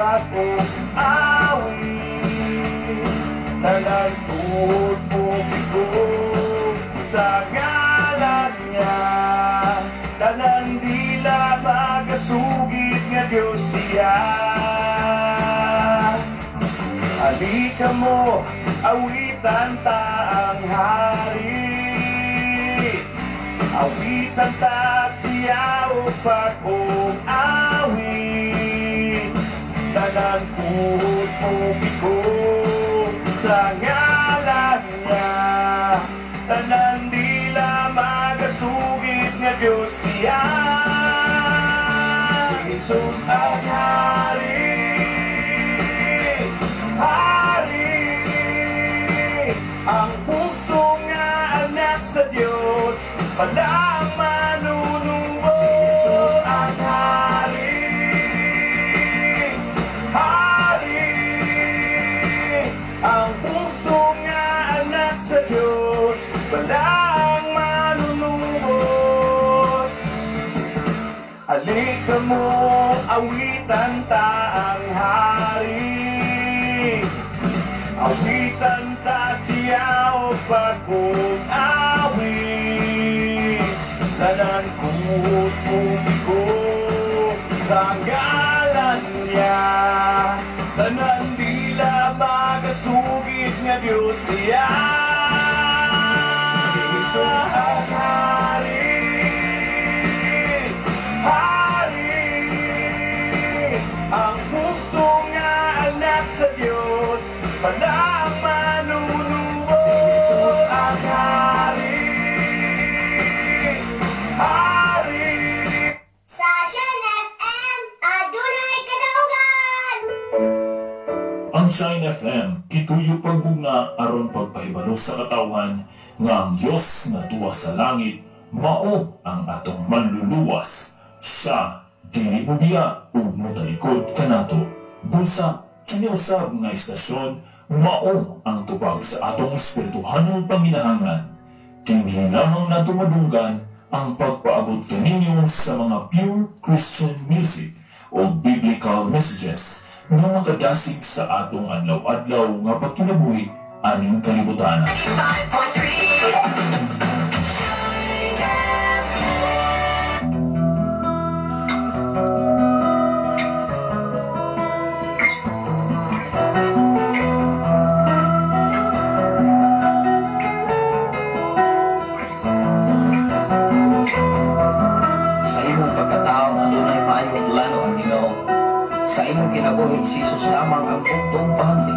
bag-ong awit. Tanan tuhod mo sa ngalan niya. Tanan dila magasugid nga Diyos siya. Alika mo, awitan ta ang hari. Awitan ta siya o bag-ong awit. Tanan tuhod mo sa ngalan niya. Tanan dila magasugid nga Diyos siya. Si Jesus ang hari, hari. Ang bugtong nga anak sa Diyos, walang manunuot. Si Jesus ang hari, hari. Ang bugtong nga anak sa Diyos, walang manunubos. Alika mo, awitan ta ang hari. Awitan ta siya o bagong awit. Tanan kuot publiko sa ngalan niya. Tanan dila magasugid nga Diyos siya. Si Jesus ang hari, hari. Ang bugtong nga anak sa Diyos, walang manunuot. Si Jesus ang hari, hari. Sa Shine FM, adunay kadaugan! Ang Shine FM, gituyo pagbugna aron pagpahibalo sa katawhan nga ang Dios nga tuwa sa langit mao ang atong manluluwas. Siya dili mobiya ug motalikod kanato. Busa kini usab nga istasyon mao ang tubag sa atong espirituhanong panginahanglan. Dinhi lamang nato madunggan ang pagpaabot kaninyo sa mga pure Christian music o biblical messages nga makadasig sa atong adlaw-adlaw nga pagkinabuhi aning kalibutan. 95.3 Shine FM. Sa imong pagkatao, adunay maayong plano ang Ginoo. Sa imong kinabuhi, si Jesus lamang ang bugtong bahandi.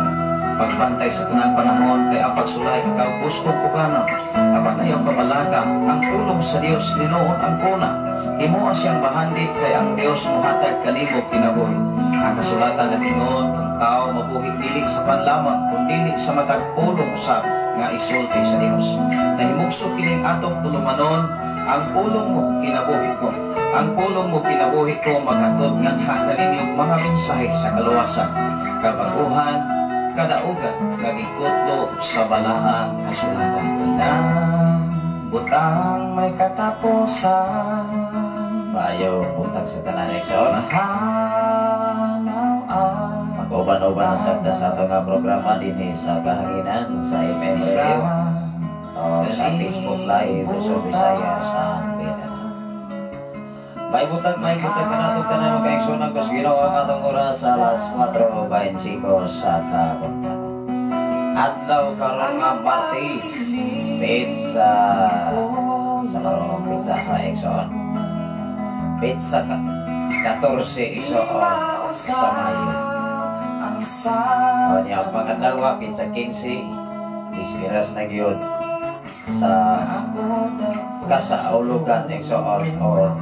Pagbantay sa tanang panahon kay ang pagsulay ikaw gustong pukana. Apan ayaw kabalaka, ang pulong sa Dios linuon ang kuna. Himoa siyang bahandi kay ang Dios mohatag kanimo kinabuhi. Ang kasulatan nag-ingon, ang tao mabuhi dili sa pan lamang kun dili sa matag pulong usab nga isulti sa Dios. Nahimugso kining atong tulumanon, ang pulong mo kinabuhi ko. Ang pulong mo kinabuhi ko maghatod nganha kaninyo mga mensahe sa kaluwasan, kabaguhan, kadaugan, nga gikutlo sa balaang kasulatan. Tanang butang may katapusan. Maayo buntag sa tanan, Exor. Mahanaw ang Mag-uban-uban na sabta sa ato nga programa dinhi sa kahanginan sa FM isa Radio o sa Facebook Live sa Visayas and Mindanao. May butag kanatong tanan mga kaigsunan ko sa Ginoo ang atong oras sa alas 4:25 sa kabuntag. Adlaw karon nga Martes, pizza sa karong pizza ka, Exxon. Pizza ka 14, Exxon, sa Mayo. Ang sa O niya ang pangadlaw, pizza 15, dispiras na gyud sa kasaulugan, Exxon, or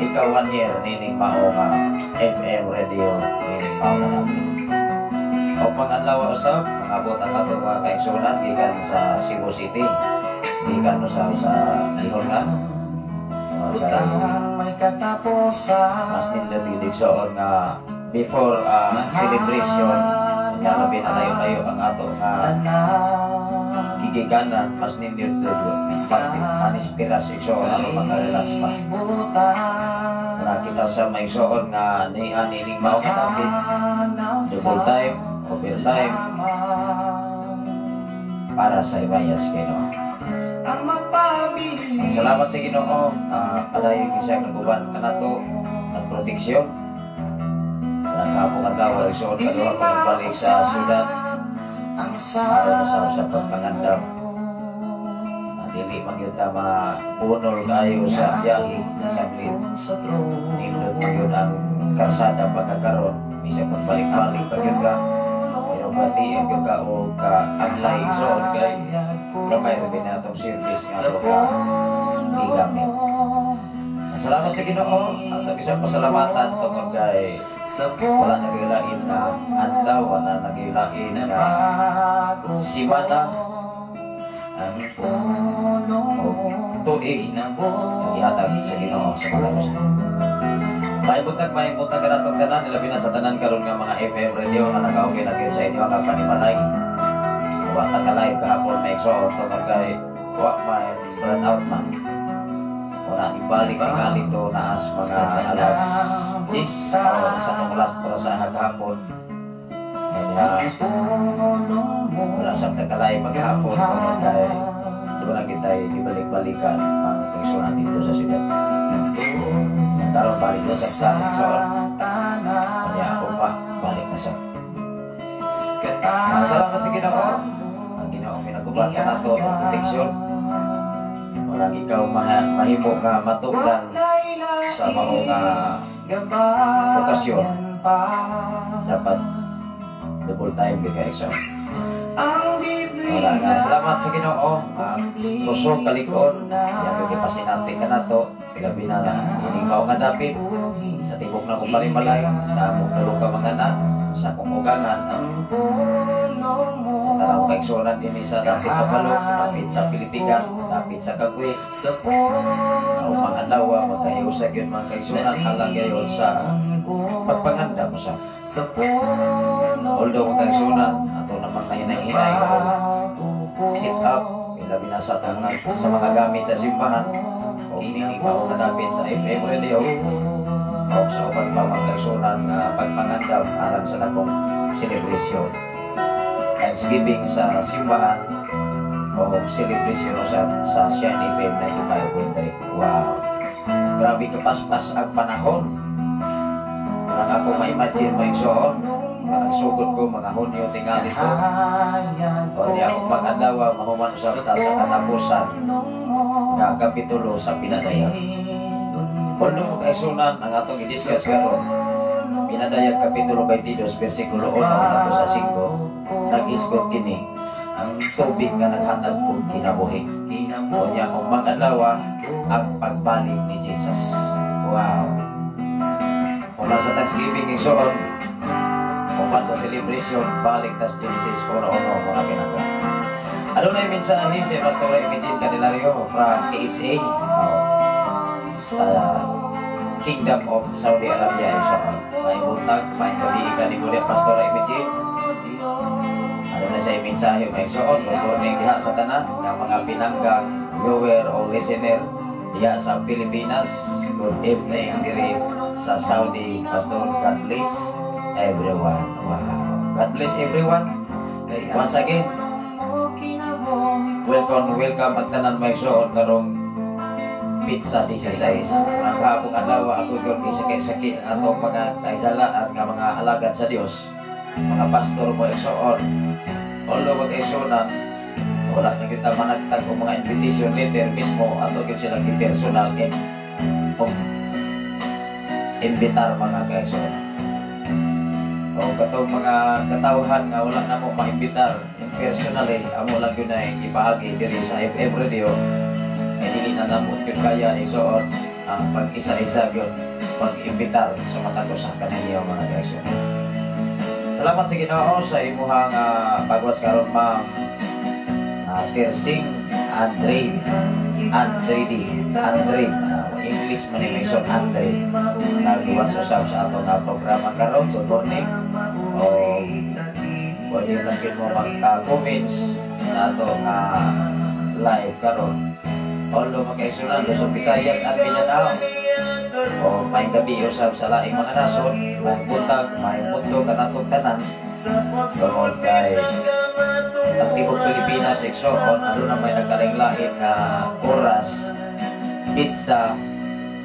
ikaw one year nining mao nga FM radio nining mao na namin. O pangadlaw usab, mangabot ang atong mga kaigsunan gikan sa Cebu City, gikan sa Ihongan. Butang may katapusan. Mas nindot gyud, igsoon, nga before celebration nga labi na tayo-tayo ang ato nga Tanang gigikanan, mas nindot gyud pag anis piras, igsoon, aron makarelax pa. Kalibutan. Murag Kita sa maigsoon nga ni anining mao nga dapit, double time, overtime para sa himaya sa Ginoo. Salamat sa Ginoo, padayon gyud siya nag-uban kanato, nagproteksyon. Nakahapong adlaw, igsoon, kaduha ko nagbalik sa syudad aron sa pagpangandam. Dili man gyud ta mabunol kaayo sa biyahe sa blin. Nindot man gyud ang karsada pagkakaron, bisan kung balik-balik pa gyud ka. Pero pati ang gyud ka og ka anlay, igsoon, kay gamay ra din atong service nga ato ka gigamit. Salamat sa Ginoo. Ato isang pasalamatan tungod kay wala nagilain na adlaw, wala nagilain na simana o tuig na gihatag sa Ginoo sa mga usa. Maayong buntag kanatong tanan, labi na sa tanan karon nga mga FM radio nga naka-okay na kayo sa inyo ang panimalay. Wa ta ka live kahapon, may igsoon, tungod kay wa may brownout out man. Wala ibalik ang galito naas mga alas 10 o sa tong last para sa hagahapon. Kaya wala sa tagalay maghapon tungod kay doon na kita ibalik-balikan ang igsoon dito sa siyudad. Karon balik na sa igsoon. Kaya ako pa balik na siya. Salamat sa Ginoo. Ang Ginoo minaguban ka nato og proteksyon. Walang ikaw mahimo nga matukdan sa mao nga okasyon. Dapat double time gyud kay igsoon. Wala nga. Salamat sa Ginoo. Kusog kalikon. Yang gipasinati ka nato. Labi na ining mao nga dapit sa tibok na kong panimalay, sa among tulo ka mga anak, sa akong ugangan, sa tanang kaigsuonan dinhi sa dapit sa Balok, dapit sa Pilipigan, dapit sa Kagwe. Ang mga adlaw magkahiusag yun mga kaigsuonan alang gayon sa pagpanganda mo sa. Although mga kaigsuonan, ato namang nahinay-hinay o sit up, ilabi na sa atong sa mga gamit sa simbahan, o nining mao nga dapit sa FM radio, o sa uban pa mga kaigsuonan nga pagpangandam alang sa dakong celebration. Thanksgiving sa simbahan o celebration sa Shine FM 95.3. Wow! Grabe kapaspas ang panahon. Parang ako ma-imagine mo igsoon. Parang sugod ko mga Hunyo tingali to. O di ako pag-adlaw mahuman usab ta sa katapusan nga kapitulo sa Pinadayag. Kung mga ang atong i-discuss karon, Pinadayag kapitulo 22 versikulo 1 ngadto sa 5, nag-isgot kini ang tubig nga naghatag og kinabuhi. Unya kung mag-adlaw ang pagbalik ni Jesus. Wow. Human sa Thanksgiving, igsoon, human sa celebration, balik tas Genesis 1:1, mga pinangga. Ano na yung mensahe si Pastor Emigene Candelario from KSA, oh, sa Kingdom of Saudi Arabia, igsoon. May buntag, may gabi ka ni Kuya Pastor Emigene. Ano na sa mensahe may igsoon, good morning diha sa tanan nga mga pinanggang viewer o listener diha sa Pilipinas. Good evening diri sa Saudi, Pastor. God bless everyone. Wow. God bless everyone. Once again, welcome, welcome at tanan may igsoon karong petsa 16. Ang kahapong adlaw ako gyud isaki-saki atong mga kahigalaan nga mga alagad sa Dios. Mga pastor mo, igsoon. Although mag igsuonan, wala na kita managtag og mga invitation letter mismo, ato gyud silang personal in og imbitar, mga kaigsoon. O katong mga katawhan nga wala na mo maimbitar in personally, amo lang gyud na ipaagi diri sa FM radio. Kay dili na namo gyud kaya, igsoon, ang pag-isa-isa gyud pag-imbitar sa matag usa kaninyo, mga kaigsoon. Salamat sa Ginoo sa imuhang pagwas karon, Ma'am Tersing Andre Andre D Andre, English man ni Mason Andre, nagwas usab sa ato nga programa karon. Good morning. O pwede lang gyud mo magka-comments sa ato nga live karon. Although mga kaigsuonan, Luzon, Visayas at Mindanao. O maayong gabi usab sa laing mga nasod, maayong buntag, maayong mundo kanatong tanan. Tungod kay ang tibok Pilipinas, igsoon, aduna may nagkalain-lain nga oras sa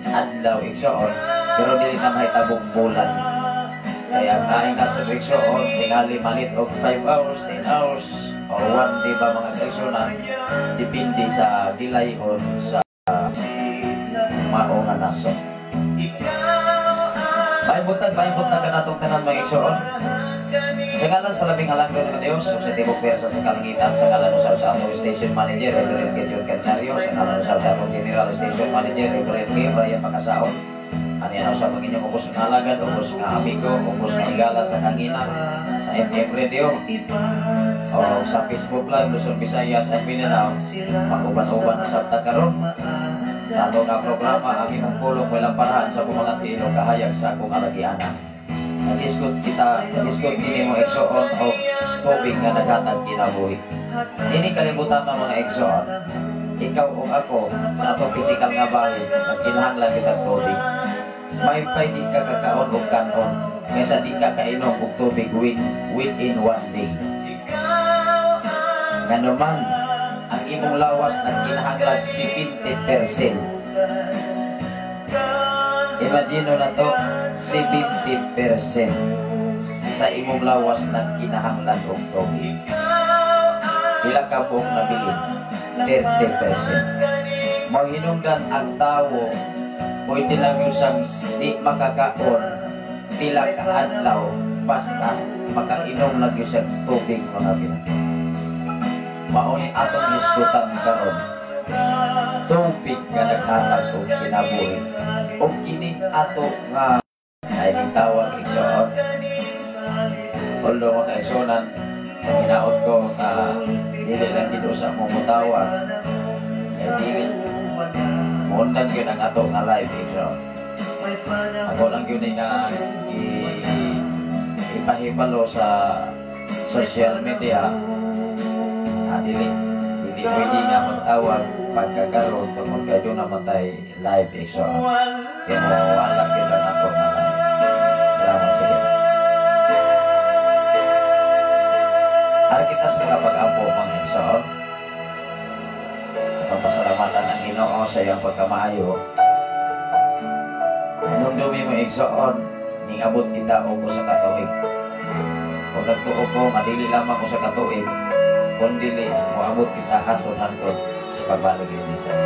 adlaw, igsoon, pero dili na mahitabong bulan. Kaya ang laing nasod, igsoon, tingali malit og 5 hours, 10 hours, or 1 day ba, mga kaigsuonan, depende sa delay o sa mao nga nasod. Maayong buntag kanatong tanan, mga igsoon. Sa ngalan sa labing halangdon nga Dios ug sa tibok pwersa sa kalangitan, sa ngalan usab sa atong station manager, Reverend Gideon Canario, sa ngalan usab sa atong general station manager, Reverend K. Brian Makasaon. Ani na usab ang inyong ubos nga alagad, ubos nga amigo, ubos nga higala sa kanginan, sa FM radio, o sa Facebook Live, Luzon, Visayas, at Mindanao. Mag-uban-uban usab ta karon sa ato nga programa, Ang Imong Pulong Walang Parahan sa akong mga tiil o kahayag sa akong alagianan. Nag-isgot kita, nag-isgot kini mo, igsoon, og tubig nga naghatag kinabuhi. Nini kalibutan ng mga igsoon, ikaw o ako sa atong physical nga bahin, nagkinahanglan kitang tubig. Maypay di ka kakaon og kanon kaysa di ka kainom og tubig within one day. Nganuman, ang imong lawas nagkinahanglan 70%. Imagine na to, 70% sa imong lawas nagkinahanglan og tubig. Pila ka buok nabilin? 30%. Mao hinungdan ang tawo pwede lang yun sang di makakaon pila ka adlaw basta makainom lang yun sa tubig, mga bina. Mao ni atong hisgutan karon, tubig nga naghatag og kinabuhi. Og kini ato nga ay tawag, igsoon. Although, mga kaigsuonan, hinaot ko nga dili lang dito sa akong mutawag kay dili muundan gyud ang ato nga live, igsoon. Ako lang gyud nga ipahibalo sa social media na dili dili pwede nga magtawag pagkakaroon tungod kay duna man tay live, igsoon. Kaya wala gyud ang ato nga live. Salamat sa Ginoo. Ara kita sa mga pag-ampo, mga igsoon. Atong pasalamatan ang Ginoo sa iyang pagkamaayo. Hinumdumi mo, igsoon, ning abot kita og usa ka tuig. Ug nagtuo ko nga dili lamang usa ka tuig, kundi moabot kita hantod-hantod sa pagbalik ni Jesus.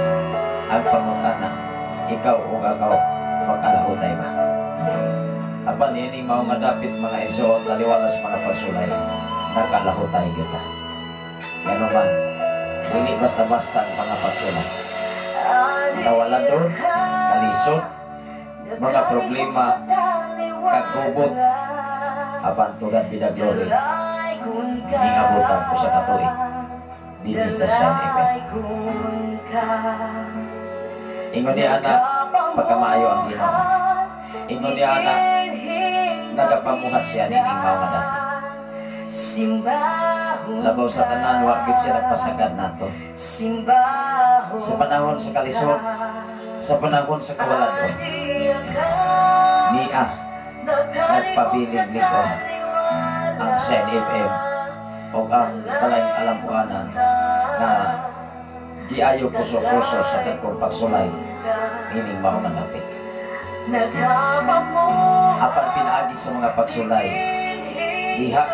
Ang pangutana, ikaw ug ako, makalahutay ba? Apan niining mao nga dapit, mga igsoon, taliwala sa mga pagsulay, nakalahutay kita. Ngano man, dili basta-basta ang mga pagsulay. Kawalan doon, kalisod, mga problema, kagubot, apan to God be the glory, ningabutan ko sa katuig dinhi sa Shine FM. Ingon niya anak, pagkamaayo ang Ginoo. Ingon niya anak, nagapamuhat siya nining mao nga dapit. Labaw sa tanan, wa gyud siya nagpasagad nato. Sa panahon sa kalisod, sa panahon sa kawalan, niya nagpabilin nito ang Shine FM o ang balay alambuanan na giayo puso-puso sa dagkong pagsulay ining mao nga dapit. Apan pinaagi sa mga pagsulay, diha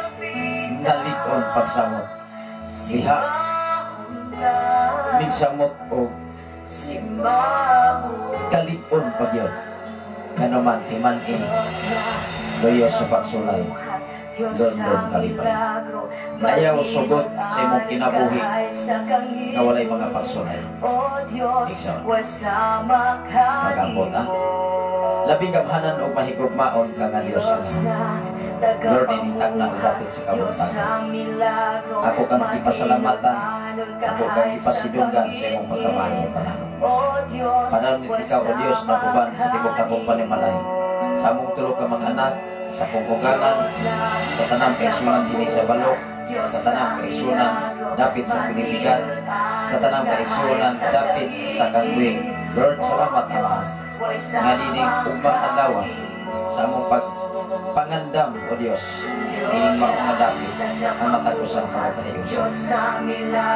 nalig-on pagsamot. Diha migsamot og kalig-on pagyod. Ngano man timan-i luyo sa pagsulay, london kalipay. Ayaw sugot sa imong kinabuhi nga walay mga pagsulay. Igsoon. Mag-ambot ah. Labing gamhanan og mahigugmaon ka nga Dios Ama. Lord, initag na ang dapit sa kabuntagon. Ako kang gipasalamatan, ako kang gipasidunggan sa imong pagkamaayo kanamo. Panahon ikaw, O Dios, naguban sa tibok akong panimalay. Sa among tulo ka mga anak, sa akong ugangan, sa tanang kaigsunan dinhi sa balok, sa tanang kaigsunan dapit sa Pilipigan, sa tanang kaigsunan dapit sa Kangwing. Lord, salamat, Ama, nga nining ugmang adlaw sa among pagpangandam, O Dios, ining mao nga dapit ang matag usa mga kaniusa.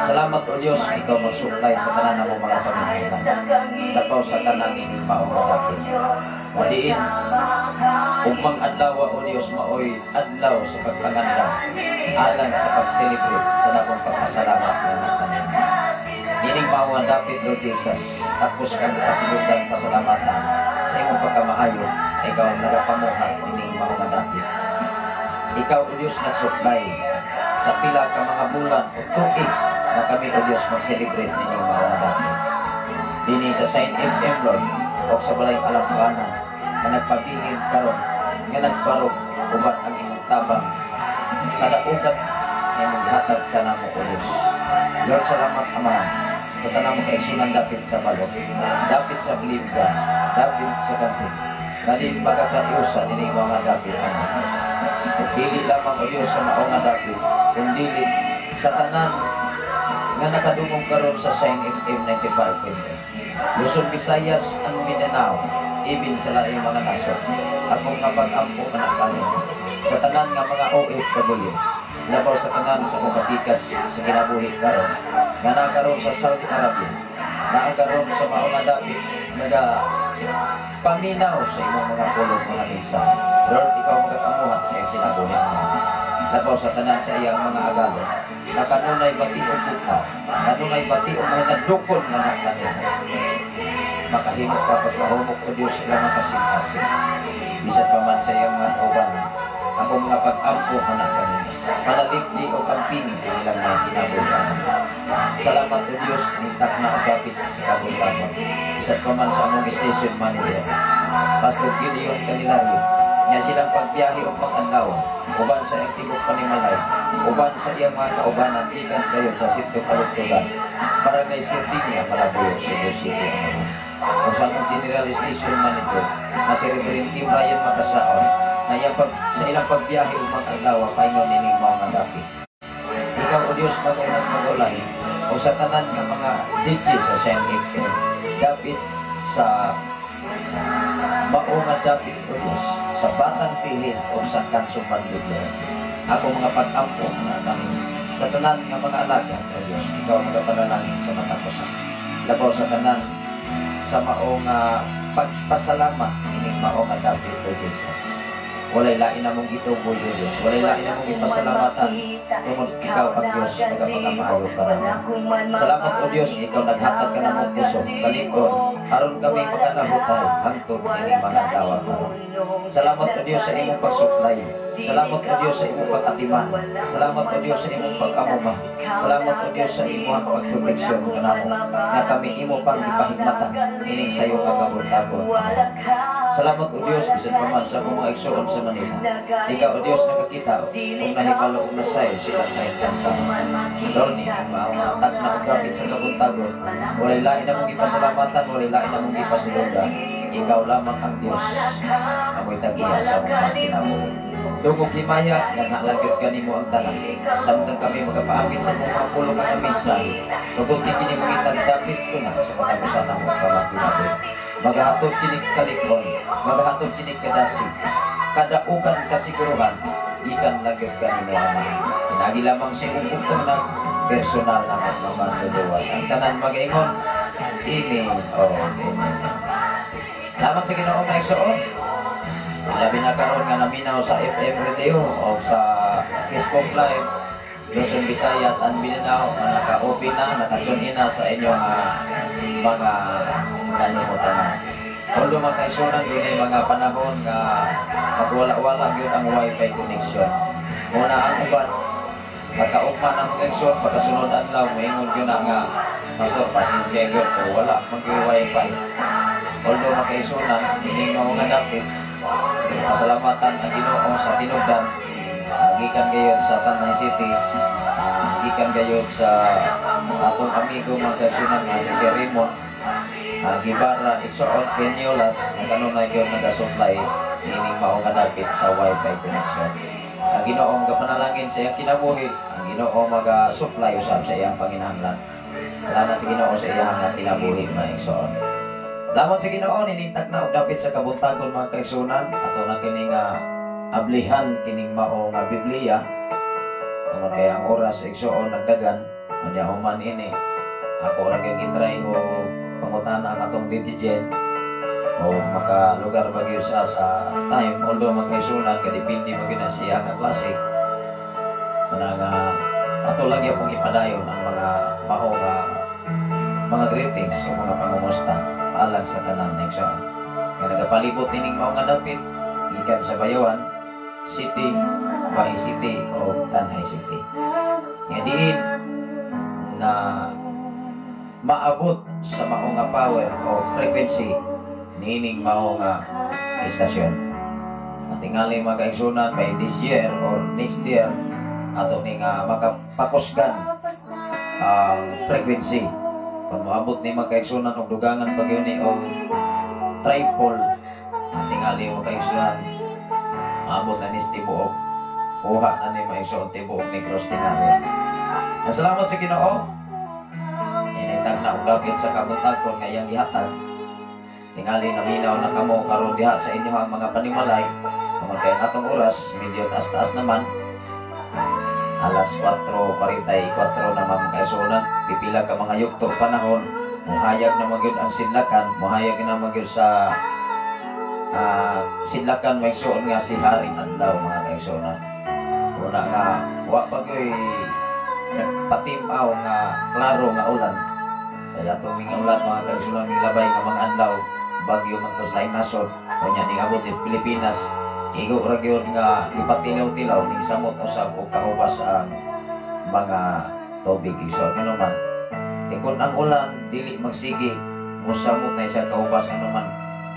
Salamat, O Dios, ikaw mag-supply sa tanan namong mga panginahanglan. Labaw sa tanan ining mao nga dapit. Nga diin ugmang adlaw, O Dios, maoy adlaw sa pagpangandam alang sa pag-celebrate sa dakong pagpasalamat nga nagtanim. Nining mao nga dapit, Lord Jesus, tapos kang pasilundan pasalamatan sa imong pagkamaayo, ikaw ang nagapamuhat ining mao nga dapit. Ikaw, O Dios, nag-supply sa pila ka mga bulan o tuig na kami, O Dios, mag-celebrate ninyong mao nga dapit. Dini sa Shine FM, Lord, o sa Balay Alampana, nga nagpabilin karon nga nagbarog uban ang imong tabang kadaugan nga imong gihatag kanamo, O Dios. Lord, salamat, Ama, sa tanang mga kaigsunan dapit sa balok, dapit sa Blimga, dapit sa kantin. Nga di magkakaiusa nini mga dapit, Ama. Ug dili lamang, O Dios, sa mao nga dapit, kung dili sa tanan nga nakadungog karon sa Shine FM 95.8. Luzon, Visayas, and Mindanao, even sa laing mga nasod. Akong nga pag-ampo kanang. Sa tanan nga mga OFW, labaw sa tanan sa kapatikas sa kinabuhi karon, nga nakaroon sa Saudi Arabia, naa karon sa mao nga dapit naga paminaw sa imong mga pulong, mga mensahe. Lord, ikaw ang magakamuhat sa iyong kinabuhi mo. Labaw sa tanan sa iyang mga agalon, na kanunay bati o buka, kanunay bati o mga nadukon nga nakanimo. Makahimo ka pagkahumok, O Diyos, sa ilang kasing-kasing. Bisan pa man sa iyang mga kauban, ako mga pag-ampo anak kanina. Panaligdi o kampini ang ilang mga kinabuhi. Salamat, O Diyos, mintak na ang dapit sa kabuntagon. Bisan pa man sa among station manager, Pastor Gideon Canilario, nga silang pagbiyahe o pag-andaw, uban sa iyang tibok panimalay, uban sa iyang mga kaubanan, gikan kayo sa sitio Kalugtugan, Barangay Sirdinia, Malabuyo, Cebu City. Kung sa among general station manager, na si Reverend Kim Ryan Makasaon, na iyang sa ilang pagbiyahe upang adlaw, paingon nining mga dapit. Ikaw, O Diyos, magunang magulay, o sa tanan nga mga DJ sa Shine FM, dapit sa mao nga dapit, O Diyos, sa Batang Tihil o sa Kansong Mandudlo. Ako mga pag-ampo nga kami sa tanan nga mga alaga, O Diyos, ikaw ang magapanalangin sa matag usa. Labaw sa tanan sa mao nga pagpasalamat ining mao nga dapit, O Jesus. Walay lain namong gituboy, O Diyos. Walay lain namong ipasalamatan tungod ikaw ang Diyos nagapakamayo para namo. Salamat, O Diyos, ikaw naghatag ka namong puso, kalikon, aron kami makalahutay hangtod ining mga adlaw karon. Salamat, O Diyos, sa imong pagsuplay. Salamat, O Diyos, sa imong pag-atiman. Salamat, O Diyos, sa imong pag-amuma. Salamat, O Diyos, sa imong pagproteksyon kanamo nga kami imo pang gipahigmatan ining sayo nga kabuntagon. Salamat, O Diyos, bisan pa man sa among mga igsoon sa Manila. Ikaw, O Diyos, nakakita ug nahibalo ug nasayod silang kahimtang. Lord, ni mao nga tagna og dapit sa kabuntagon. Walay lain namong gipasalamatan, walay lain namong gipasilungan. Ikaw lamang ang Diyos. Amoy tagiya sa among mga kinabuhi. Dugog himaya, naghalagyod kanimo ang tanan. Samtang kami magapaapit sa mga pulong nga mensahe, tuguti kini mga dapit ko na sa katapusan ng mga kinabuhi. Magahatod kini kalikon, magahatod kini kadasig, kadaugan kasiguruhan, gikan lagyod kanimo, Ama. Pinagi lamang sa imong bugtong ng personal na magmamanduluwas. Ang tanan magaingon, Amen. Oh, amen. Salamat sa Ginoo, mga igsoon. Labi na karon nga naminaw sa FM Radio o sa Facebook Live Luzon, Visayas and Mindanao nga naka-open na, naka-tune in na sa inyong mga nalimutan. Although mga kaigsunan, dunay mga panahon nga magwala-wala gyud ang wifi connection. Muna ang uban, pagkaugma ng mga igsoon, pagkasunod adlaw, moingon gyud na nga, "Pastor, pasensya gyud, pero wala man gyud wifi." Although mga kaigsunan, ining mga dapit, pasalamatan ang Ginoo sa tinugdan, gikan gayud sa Tanay City, gikan gayud sa atong amigo, mga kaigsunan, nga si Sir Raymond Gibara Igsoon Peniolas, nga kanunay gyud nagasupply ining mao nga dapit sa wifi connection. Ang Ginoo magapanalangin sa iyang kinabuhi, ang Ginoo maga-supply usab sa iyang panginahanglan. Salamat sa Ginoo sa iyang nga kinabuhi, mga igsoon. Salamat sa Ginoo, ninintag na og dapit sa kabuntagon, mga kaigsunan. Ato na kining ablihan kining mao nga Biblia. Tungod kay ang oras, igsuon, nagdagan, unya human ini ako ra gyud gitry o pangutana ang atong DJ Jen o makalugar ba gyud siya sa time, although, mga kaigsunan, kadepende man gyud na siya nga klase. Una nga ato lang gyud ipadayon ang mga mao nga mga greetings o mga pangumusta alang sa tanan, igsoon, nga nagapalibot nining mao nga dapit gikan sa Bayawan City, Bahi City o Tanay City. Nga diin na maabot sa mao nga power o frequency niining mao nga istasyon. At tingali, mga kaigsunan, by this year or next year ato ni nga makapakusgan ang frequency. Kung moabot ni, mga kaigsunan, og dugangan pa gyud ni og triple, at tingali, mga kaigsunan, maabot na ni sa tibuok, kuha na ni maigsuon tibuok Negros tingali. Salamat sa Ginoo. Initag na og dapit sa kabuntagon nga iyang gihatag. Tingali naminaw na kamo karon diha sa inyong mga panimalay. Tungod kay ang atong oras medyo taas-taas naman. Alas 4:44 na, mga kaigsunan. Pipila ka mga yugto panahon, muhayag na magyud ang sidlakan, muhayag na magyud sa sidlakan, maigsuon, nga si Haring Adlaw, mga kaigsunan. Una nga wa pa gyoy nagpatimaw nga klaro nga ulan. Kaya tuming ulan, mga kaigsunan, milabay nga mga adlaw, bagyo man to sa laing nasod. Unya ning abot sa Pilipinas, igo ra gyud nga gipatilaw-tilaw ning samot usab og kahubas ang mga tubig, igsoon. Ngano man? Kay kung ang ulan dili magsige, mosamot na siya kahubas, ngano man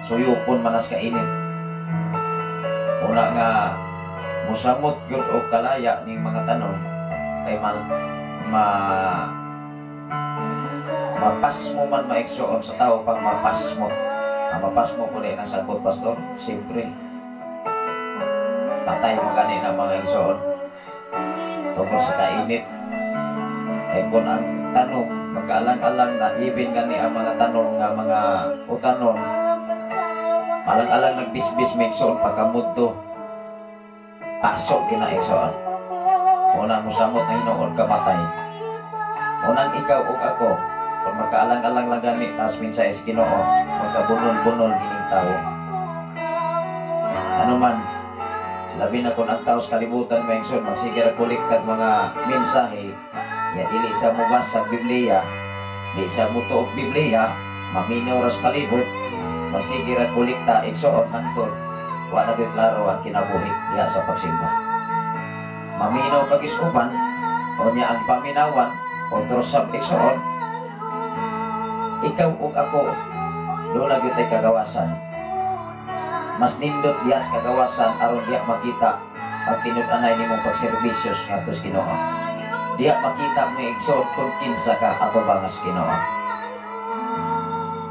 suyupon manas kainit. Una nga mosamot gyud og kalaya ning mga tanom kay mal ma mapasmo man, maigsoon, sa tao pang mapasmo. Ang mapasmo po ng sagot, pastor, siyempre patay mo gani ng mga igsoon tungkol sa kainit. Kay kung ang tanong magkaalang-alang na even gani ang mga tanong nga mga utanon, alang-alang nagbisbis, maigsoon, pagkamudto pasok gina, igsoon. Una mosamot na hinuon kamatay. Unang ikaw ug ako, kung magkaalang-alang lang gani taas minsan is Ginoo, magkabunol-bunol ining tao. Ano man, labi na kung ang tao sa kalibutan, maigsoon, magsige ra kolektag mga mensahe ya dili sa mubasa sa Biblia, di sa mutuo og Biblia, maminaw ras palibot, magsige ra kolekta, igsoon, hangtod wa na gyud klaro ang kinabuhi diha sa pagsimba. Maminaw pag uban, unya ang paminawan otro sab, igsoon. Ikaw ug ako, doon na gyud tay kagawasan. Mas nindot diha sa kagawasan aron diha makita ang tinud-anay nimong pagserbisyo ngadto sa Ginoo. Diha makita mo, igsoon, kung kinsa ka atubangas Ginoo.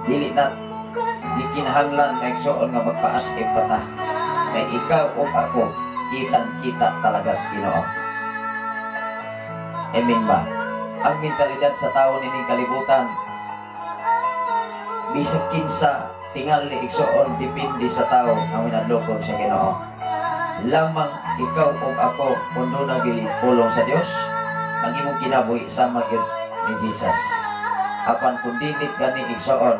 Dili na gikinahanglan, maigsoon, nga magpaas-if pa ta. Kay ikaw ug ako, kitang-kita talaga sa Ginoo. Amen ba? Ang mentalidad sa tao nining kalibutan, bisag kinsa tingali, igsoon, depende sa tao ang minadlokon sa Ginoo. Lamang ikaw ug ako, kung doon pulong sa Dios, ang imong kinabuhi sama gyud ni Jesus. Apan kung dili gani, igsoon,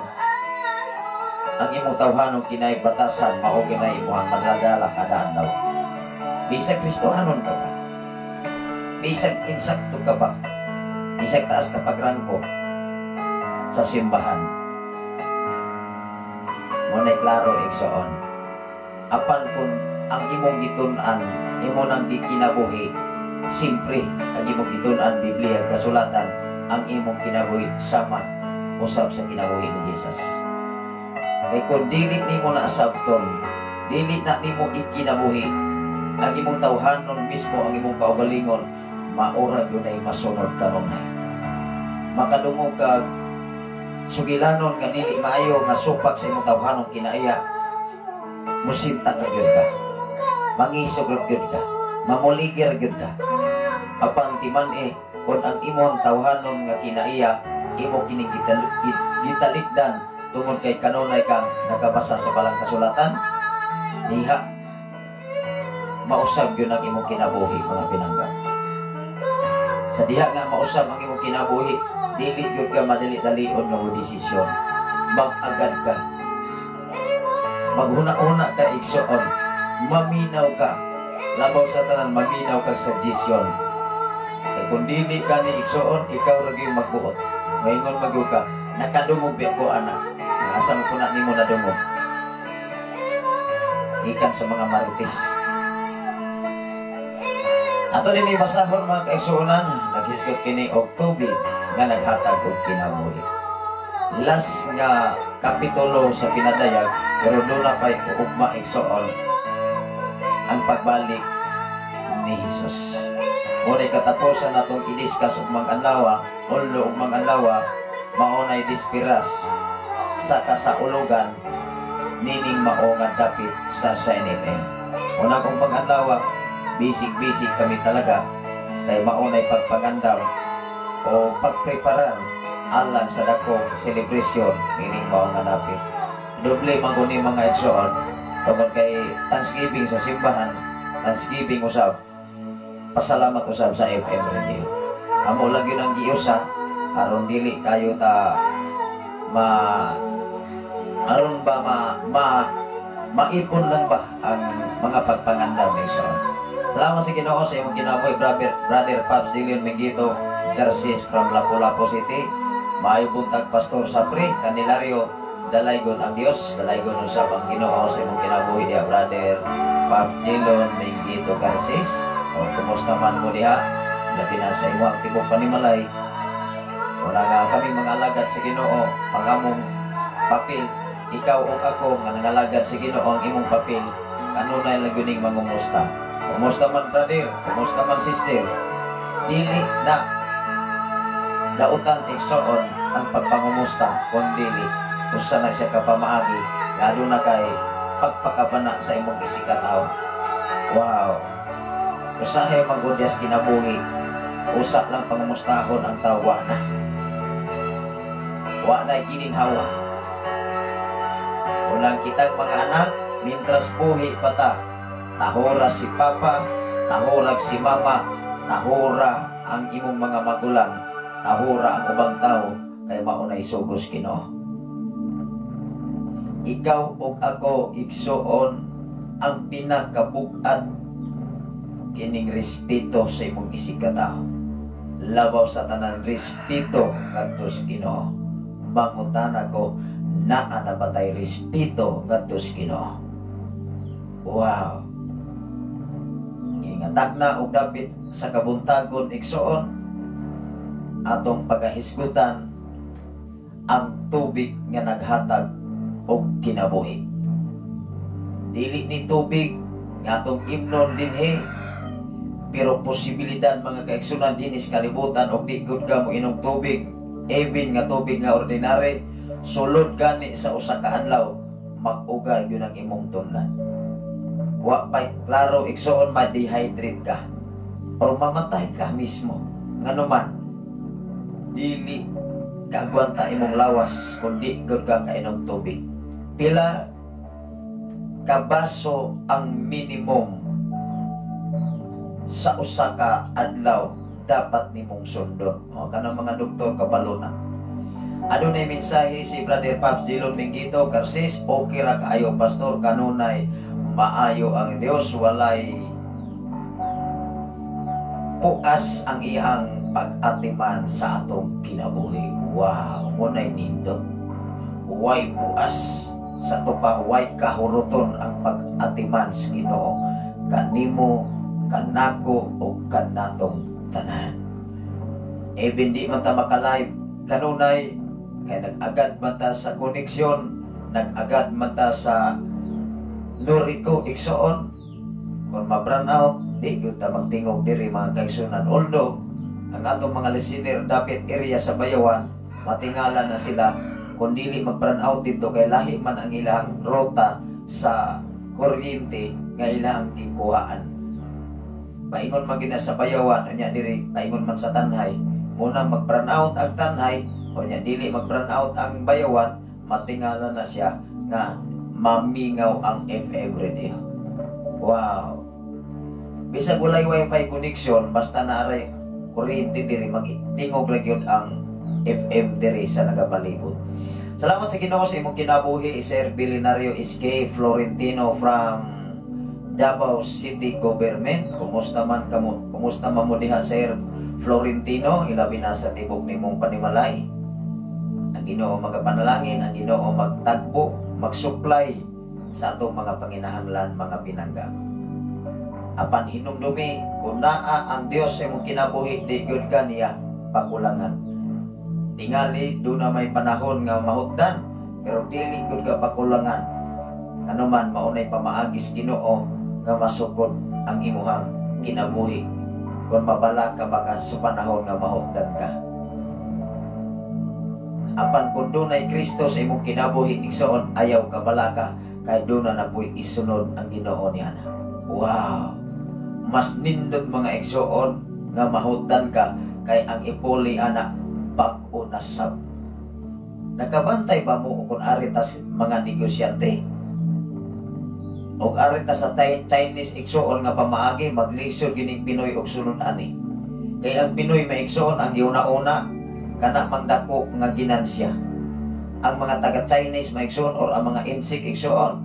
ang imong tawhanong kinay batasan, mao ginay imong madadala kada adlaw. Bisag Kristohanon ka pa, bisag insakto ka pa, bisag taas ka pagrangko sa simbahan, mo na klaro, igsoon. Apan kung ang imong gitun-an, imo nang gikinabuhi, simpre ang imong gitun-an Biblia, kasulatan, ang imong kinabuhi sama usab sa kinabuhi ni Jesus. Kay kung dili nimo na asabton, dili na nimo ikinabuhi, ang imong tawhanon mismo, ang imong kaugalingon, maura gyud ay masunod kanunay. Makadungog kag sugilanon nga dili maayo nga supak sa imong tawhanong kinaiya, musinta ka gyud ka. Mangisog ra gyud ka. Mamuligir gyud ka. Apan timan-i kung ang imong tawhanon nga kinaiya imo kining gitalikdan. Tungod kay kanunay kang nakabasa sa balang kasulatan, diha mausab yun ang imong kinabuhi, mga pinangga. Sa diha nga mausab ang imong kinabuhi, dili gyud ka madali-dalion nga mo desisyon. Mag-agad ka. Maghuna-huna ka, igsoon. Maminaw ka. Labaw sa tanan, maminaw kag suggestion. Kay kung dili ka ni, igsoon, ikaw ra gyud magbuot. Maingon magyud ka, "Nakadungog ba ko ana?" Asa mo kuna nimo nadungog? Gikan sa mga marites. Ato din basahon, mga kaigsuonan, naghisgot kini og tubig nga naghatag og kinabuhi. Last nga kapitulo sa pinadayag, pero duna pa'y ugma, igsoon, ang pagbalik ni Jesus. Mao katapusan natong i-discuss ug mga adlaw, ulo ug mga adlaw, mao nay dispiras sa kasaulugan nining mao nga dapit sa Shine FM. Una kong pag-adlaw, busy-busy kami talaga kay mao nay pagpangandam o pagpreparar alang sa dakong celebration nining mao nga dapit. Doble man guni, mga igsoon, tungod kay Thanksgiving sa simbahan, Thanksgiving usab, pasalamat usab sa FM radio. Amo lang yun ang giusa aron dili kayo ta ma aron ba ma, ma maipon lang ba ang mga pagpangandam, igsoon. Salamat sa Ginoo sa imong kinabuhi, brother, Brother Pops Dilion Mengito Garces from Lapu-Lapu City. Maayo buntag, Pastor Sapri Candelario. Dalaygon ang Dios, dalaygon usab ang Ginoo sa imong kinabuhi diha, Brother Pops Dilion Mengito Garces. O kumusta man mo diha? Labi na sa imong tibok panimalay. Wala nga kami mga alagad sa Ginoo, ang among papel, ikaw o ako nga nangalagad sa Ginoo, ang imong papel kanunay lang yun mangumusta. Kumusta man, brother? Kumusta man, sister? Dili na dautan, igsoon, ang pagpangumusta, kung dili usa na siya ka pamaagi nga aduna kay pagpakabana sa imong isigkatawo. Wow. Usahay magudyas kinabuhi, usa lang pangumustahon ang tao, wa na. Wa na gininhawa. Ulang kitang mga anak, mintras buhi pa ta, tahora si papa, tahorag si mama, tahora ang imong mga magulang, tahora ang ubang tao, kay maunay sugos Ginoo. Ikaw ug ako, igsoon, ang pinakabug-at kining respeto sa imong isigkatao. Labaw sa tanan, respeto ngadto sa Ginoo. Mangutana ko, naa na ba tay respeto ngadto sa Ginoo? Wow. Kining na og dapit sa kabuntagon, igsoon, atong pagahisgutan ang tubig nga naghatag og kinabuhi. Dili ni tubig nga atong imnon dinhi, pero posibilidad, mga kaigsunan, dinis kalibutan og di gud ka mo inom tubig, even nga tubig nga ordinary, sulod gani sa usa ka adlaw, mag-uga gyud ang imong tunlan. Wa pa'y klaro, igsoon, ma-dehydrate ka or mamatay ka mismo. Ngano man, dili kaagwanta imong lawas kung di gud ka kainom tubig. Pila kabaso ang minimum sa usa ka adlaw dapat nimong sundon? O kanang mga doktor kabalo na. Adunay mensahe si Brother Pops Dillon Mingito Garces, "Okay ra kaayo, pastor, kanunay maayo ang Dios, walay puas ang iyang pag-atiman sa atong kinabuhi." Wow, munay nindot. Way puas sa tupa, way kahuruton ang pag-atiman sa Ginoo kanimo, kanako o kanatong tanan. Even di man ta maka-live kanunay kay nag-agad man ta sa koneksyon, nag-agad man ta sa Norico, igsoon. Kung ma-brown out, di gyud ta magtingog diri, mga kaigsunan. Although, ang atong mga listener dapit area sa Bayawan, matingala na sila kung dili mag-brown out dito kay lahi man ang ilang ruta sa kuryente nga ilang gikuhaan. Paingon man gina sa Bayawan, unya diri paingon man sa Tanjay. Muna mag-brown out ang Tanjay, unya dili mag-brown out ang Bayawan, matingala na siya nga mamingaw ang FM radio. Wow. Bisag walay wifi connection, basta naaray kuryente diri, magtingog ra gyud ang FM diri sa nagapalibot. Salamat sa Ginoo sa imong kinabuhi, Sir Bilinario SK Florentino from Davao City Government. Kumusta man kamo? Kumusta man mo diha, Sir Florentino? Ilabi na sa tibok nimong panimalay. Ang Ginoo magapanalangin, ang Ginoo magtagbo, magsupply sa atong mga panginahanglan, mga pinangga. Apan hinumdumi, kung naa ang Dios sa imong kinabuhi, di gyud ka niya pakulangan. Tingali duna may panahon nga mahutdan, pero dili gyud ka pakulangan. Ano man, maunay pamaagis Ginoo nga masukod ang imuhang kinabuhi kung mabalaka ba ka sa panahon nga mahutdan ka. Apan kung dunay Kristo sa imong kinabuhi, igsoon, ayaw ka balaka kay duna na po'y isunod ang Ginoo niya. Wow! Mas nindot, mga igsoon, nga mahutdan ka kay ang ipuli ana bag-o na sab. Nakabantay ba mo kung ari ta sa mga negosyante? Og ari ta sa Chinese, igsoon, nga pamaagi, maglisod gining Pinoy og sulod ani. Kay ang Pinoy, maigsoon, ang giuna-una kana mang dako nga ginansya. Ang mga taga Chinese, maigsoon, or ang mga insik, igsoon,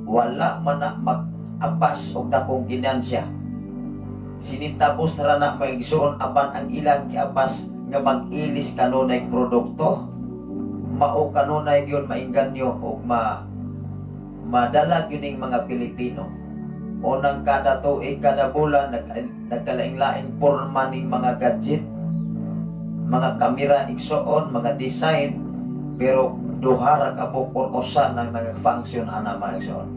wala man na mag-apas og dakong ginansya. Sinintabos ra na, maigsoon, apan ang ilang giapas nga mag-ilis kanunay produkto, mao kanunay gyud maingganyo og madala gyud ning mga Pilipino. Unang kada tuig, kada bulan, nagkalaing-laing porma ning mga gadget, mga kamera, igsoon, mga design, pero duha ra ka buok or usa nang nag-function ana, mga igsoon.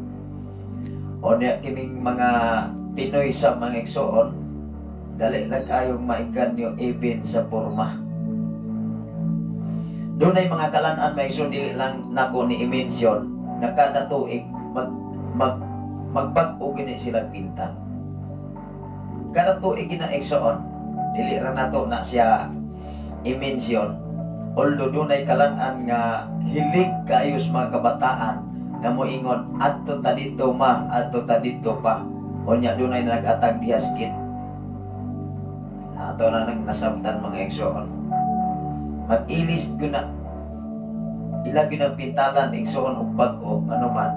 O niya kining mga Pinoy sa mga igsoon, dali lang kayong maingganyo even sa porma. Dunay mga kalan-an, mga igsoon, dili lang nako ni i-mention, na kada tuig mag mag magbag-o gini sila pintal. Kada tuig gina, igsoon, dili ra nato na siya i-mention. Although dunay kalan-an nga hilig kaayo sa mga kabataan nga moingon, "Adto ta dito, ma, adto ta dito, pa." Unya dunay nag-atag diha sa gate. Ato na nang nasabtan, mga igsoon. Mag-ilis gyud na ila gyud ang pintalan, igsoon, og bag-o. Ano man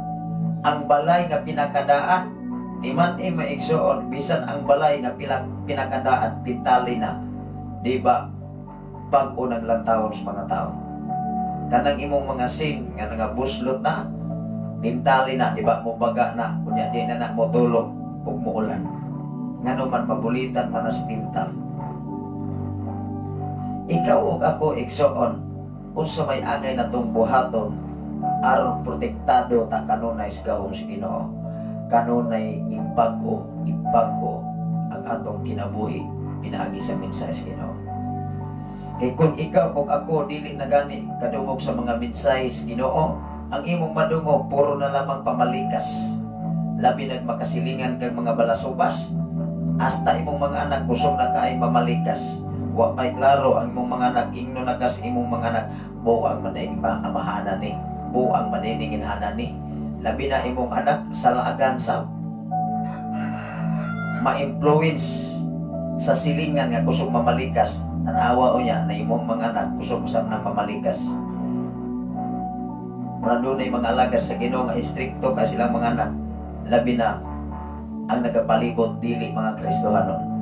ang balay nga pinakadaan timan eh, maigsoon, bisan ang balay nga pinakadaan pintali na, di ba bag-o nang lantawon sa mga tao? Kanang imong mga sin nga nangabuslot na, pintali na, di ba mo baga na? Unya di na na mo tulog ug muulan, ngano man mabulitan man as pintal. Ikaw ug ako, igsoon, unsa may angay natong buhaton aron protektado ta kanunay sa gahom sa Ginoo, kanunay ibag-o ibag-o ang atong kinabuhi pinaagi sa mensahe sa Ginoo? Kay kung ikaw ug ako dili na gani kadungog sa mga mensahe sa Ginoo, ang imong madungog puro na lamang pamalikas, labi nag makasilingan kag mga balasubas. Hasta imong mga anak kusog na kaay mamalikas. Wa pay klaro ang imong mga anak, ingno na kas imong mga anak, "Buang man diay ba amahanan ni, buang man diay ginhanan ni." Labi na imong anak sa laagan sa ma-influence sa silingan nga kusog mamalikas. Tanawa unya na imong mga anak kusog usab nang mamalikas. Mura dunay mga alagad sa Ginoo nga istrikto ka silang mga anak, labi na ang nagapalibot dili mga Kristohanon.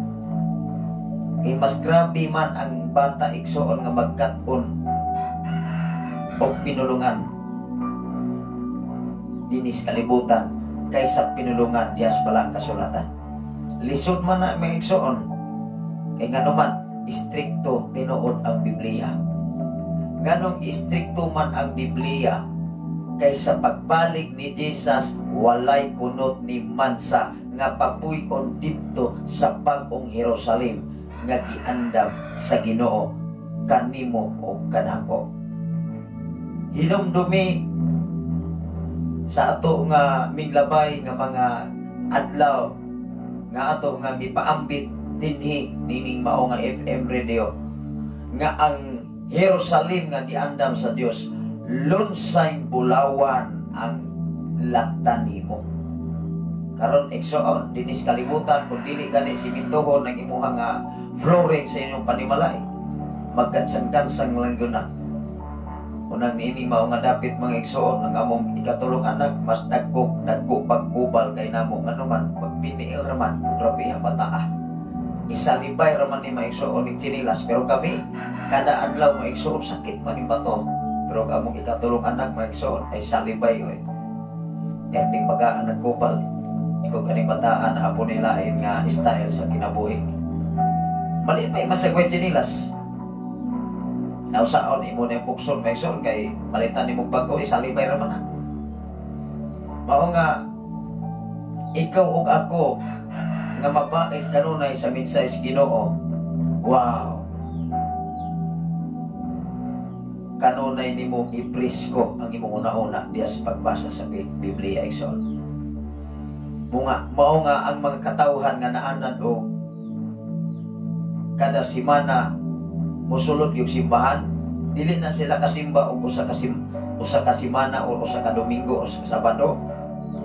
Kay mas grabe man ang bata, igsoon, nga magkat-on og pinulungan dinis kalibutan kaysa pinulungan diyas balang kasulatan. Lisod man na, mga igsoon, kay ngano man istrikto tinuod ang Biblia. Nganong istrikto man ang Biblia? Kay sa pagbalik ni Jesus, walay kunot ni mansa nga papuy-on didto sa bag-ong Jerusalem nga giandam sa Ginoo kanimo o kanako. Hinumdumi sa ato nga miglabay nga mga adlaw nga ato nga gipaambit dinhi nining mao nga FM radio nga ang Jerusalem nga giandam sa Dios. Lunsay bulawan ang laktan nimo. Karon, igsoon, dinis kalibutan, kung dili gani simintohon ang imuha nga flooring sa inyong panimalay, magkansang-kansang lang yun na. Unang niini mao nga dapit, mga igsoon, ang among ikatulong anak mas dagko dagko pagkubal kay namo, ngano man magtiniil raman kung grabe ang bataa. Isalibay raman ni mga igsoon ning tsinilas, pero kami kada adlaw, mga igsoon, sakit man ning bato, pero ang among ikatulong anak, mga igsoon, ay salibay oy. Perting bagaan nagkubal. Ikaw kaning bataan apo nilain nga style sa kinabuhi. Malipay masagway tsinilas. Nausaon imo na yung bukson, mga igsoon, kay malitan nimo bago, isalibay raman na. Mao nga ikaw ug ako nga mabait kanunay sa mensahe sa Ginoo. Wow. Kanunay nimo ipresko ang imong una-una diha sa pagbasa sa Biblia, igsoon. Bunga, mao nga ang mga katawhan nga naanan og kada semana mosulod yung simbahan, dili na sila kasimba og usa ka semana o usa ka Domingo o usa ka Sabado.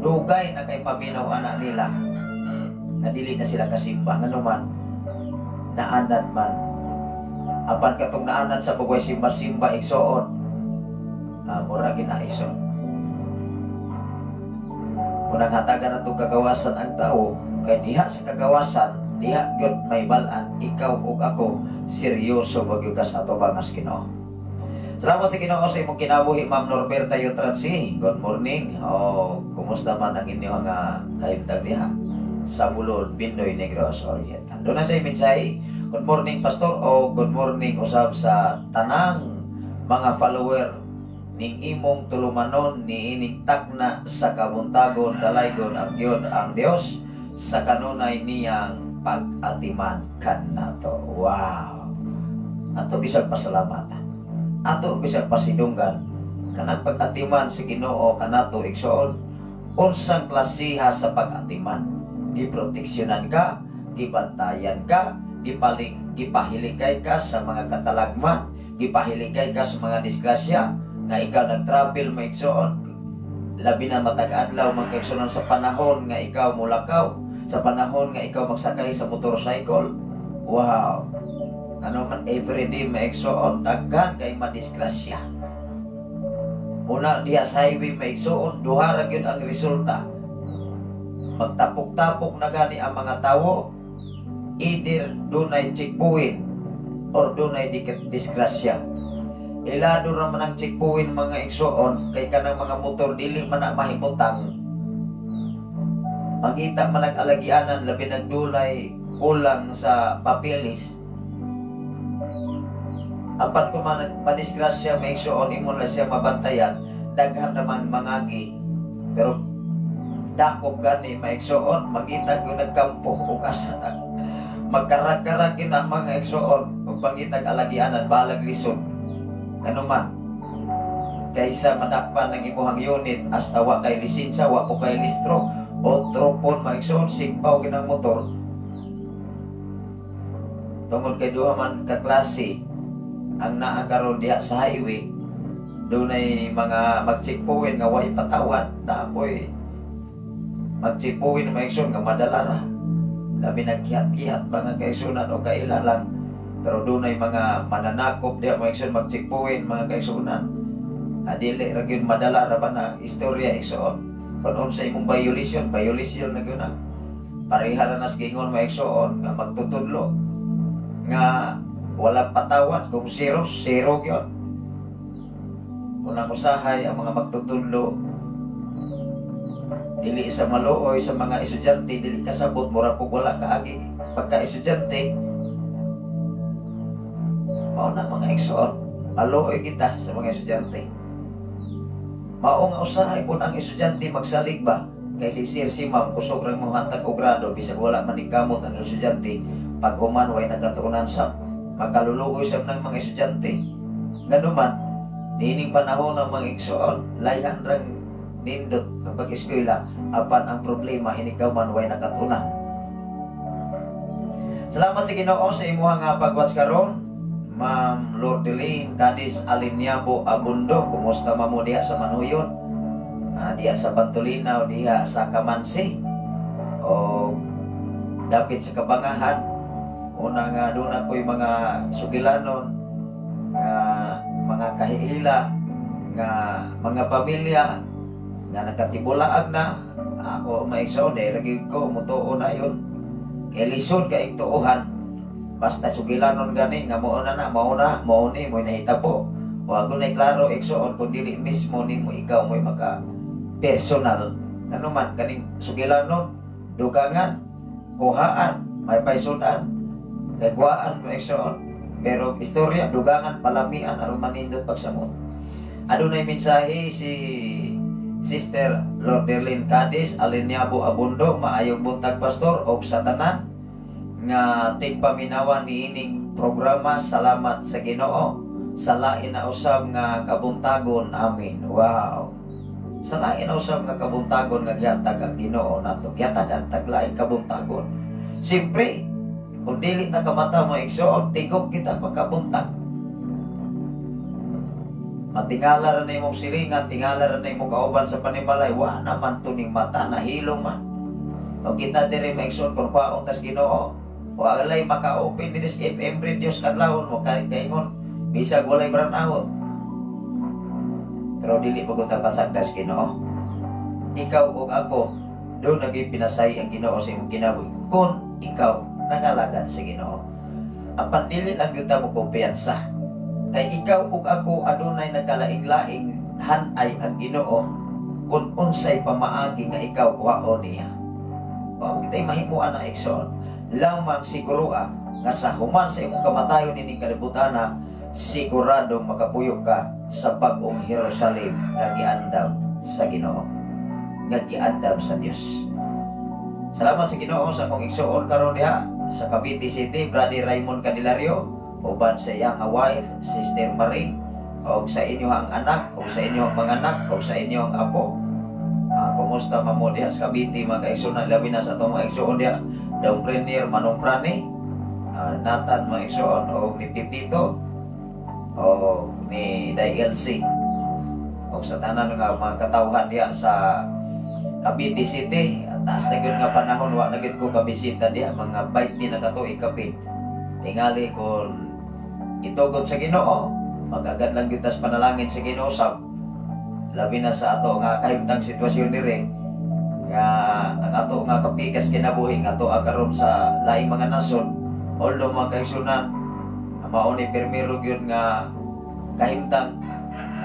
Dugay na kay paminaw ana nila na dili na sila kasimba, ngano man naanad man. Apan katong naanad sa pugway simba-simba, igsoon, mura gina, igsoon. Unang hatagan natong kagawasan ang tao kay diha sa kagawasan diha gyud may balan ikaw ug ako seryoso ba gyud ka sa atubang sa Ginoo. Salamat sa Ginoo sa imong kinabuhi, Ma'am Norberta Yutratsi. Good morning. Oh, kumusta man ang inyong nga kahimtang diha sa Bulod, Bindoy, Negros Oriental? Doon na sa mensahe. Good morning, Pastor, o good morning usab sa tanang mga follower ning imong tulumanon ni ining takna sa kabuntagon. Dalaygon ang Dios, ang Dios sa kanunay niyang pag-atiman kanato. Wow. Ato gisang pasalamatan. Ato gisang pasidunggan kanang pag-atiman sa Ginoo kanato, igsoon. Unsang klasiha sa pag-atiman? Giproteksyonan ka, gibantayan ka, gipaling gipahiligay ka sa mga katalagman, gipahiligay ka sa mga disgrasya nga ikaw nag-travel mo, igsoon. Labi na matag adlaw, mga kaigsuonan, sa panahon nga ikaw mulakaw, sa panahon nga ikaw magsakay sa motorcycle. Wow. Ano man everyday, mga igsoon, daghan kay madisgrasya. Una diha sa highway, mga igsoon, duha ra gyud ang resulta. Magtapok-tapok na gani ang mga tawo, either dunay checkpoint or dunay disgrasya. Ilado ra man ang checkpoint, mga igsoon, kay kanang mga motor dili man na mahimutang. Mangita man ang alagianan, labi nagdulay kulang sa papilis. Apan kung man madisgrasya, mga igsoon, imo na siya mabantayan, daghan naman mangagi. Pero dakop gani, mga igsoon, mangita gyud nagkampo ug asa na magkarag-karag gyud ang mga igsoon ug pangitag alagianan, balag lisod. Ano man kaysa madakpan ng imuhang unit hasta wa kay lisensya, wa po kay listro, otro pon, mga igsoon, sigpaw ginang motor. Tungod kay duha man ka klase ang naa karon diha sa highway, dunay mga mag-checkpoint nga way patawad, na ako'y mag-checkpoint, mga igsoon, nga madala ra. Labi nagkihat-kihat, mga kaigsunan, o kaila lang. Pero dunay mga mananakop diha, mga igsoon, mag-checkpoint, mga kaigsunan. Dili ra gyud madala ra ba na istorya, igsoon. Kung unsa imong violation, violation na gyud na. Pareha ra nas giingon, mga igsoon, nga magtutudlo nga walang patawad, kung zero, zero gyud. Kung ang usahay ang mga magtutudlo dili sa maluoy sa mga estudyante, dili kasabot, mura pug wala kaagi pagka estudyante. Mao na, mga igsoon, maluoy kita sa mga estudyante. Mao nga usahay pud ang estudyante magsalig ba, kay si sir, si ma'am kusog rang mohatag og grado bisag wala man kamot ang estudyante. Pag human way nagkatuonan sa makaluluoy sa ng mga estudyante. Nganuman niining panahon ng mga igsoon, layhan rang nindot ang pag-eskwela, apan ang problema inikaw man way nakatunan. Salamat sa Ginoo sa imuha nga pag-watch karon. Ma'am Lordelin Cadiz Alinyabo Abundo, kumusta mamo diha sa Manuyon? Diha sa Bantulinaw, diha sa Kamansi o dapit sa Kabangahan. Una nga doon ako'y mga sugilanon nga mga kahiila nga mga pamilya nga nakatibulaag na ako maigsoon dahil lagi ko mutuo na yun kay lisod kaing tuohan basta sugilanon gani nga mao na na mao na mao ni mo'y nahitabo. Wa na klaro, igsoon, kung dili mismo nimo ikaw mo'y maka personal. Ano man kaning sugilanon, dugangan, kuhaan, may paisudan kay kuhaan mo, igsoon, pero istorya dugangan, palamian aron manindot pagsamot. Adunay mensahe si Sister Lordelin Cadiz Alinyabo Abundo: "Maayong buntag, pastor, og sa tanan nga tigpaminawan niining programa. Salamat sa Ginoo sa lain na usab nga kabuntagon. Amen." Wow, sa lain na usab nga kabuntagon nga gihatag ang Ginoo nato, gihatag ang taglaing kabuntagon. Siyempre, kung dili ta kamata mo, igsoon, tigok kita pagkabuntag. Matingala ra na imong silingan, tingala ra na imong kauban sa panimalay, wa naman to ning mata, nahilong man. O kita diri, maigsoon, kung kwaon tas Ginoo, walay maka-open diri sa FM radio sa kadlawon mo kaingon bisag walay brown out. Pero dili pa ta pasagdas Ginoo. Ikaw ug ako, doon naging pinasay ang Ginoo sa imong kinabuhi kung ikaw nangalagad sa Ginoo. Apan dili lang gyud ta mo kumpiyansa. Kay ikaw ug ako, adunay nagkalaing-laing hanay ang Ginoo kung unsay pamaagi nga ikaw kuhaon niya. Wa kitay mahimuan na, igsoon. Lamang siguro nga sa human sa imong kamatayon ining kalibutana, siguradong makapuyo ka sa bag-ong Jerusalem nga giandam sa Ginoo, nga giandam sa Dios. Salamat sa Ginoo sa akong igsuon karon diha sa Cavite City, Brother Raymond Candelario, uban sa iyang wife, Sister Marie, og sa inyong anak, og sa inyong mga anak, og sa inyong apo. Kumusta man mo diha sa Cavite, mga kaigsuonan, labi na sa atong mga igsuon diha, Daong Premier Manong Prani, Nathan, mga igsuon, og ni Pipito, og ni Day LC, og sa tanan nga mga katawhan diha sa Cavite City. At taas na gyud nga panahon wa na gyud ko kabisita diha, mga 20 na katuig kapin. Tingali kon itugot sa Ginoo, magagad lang gyud tas panalangin sa Ginoo sab, labi na sa ato nga kahimtang sitwasyon diri nga ang ato nga kapikas kinabuhi nga ato karon sa laing mga nasod. Although, mga kaigsunan, mao ni pirmiro gyud nga kahimtang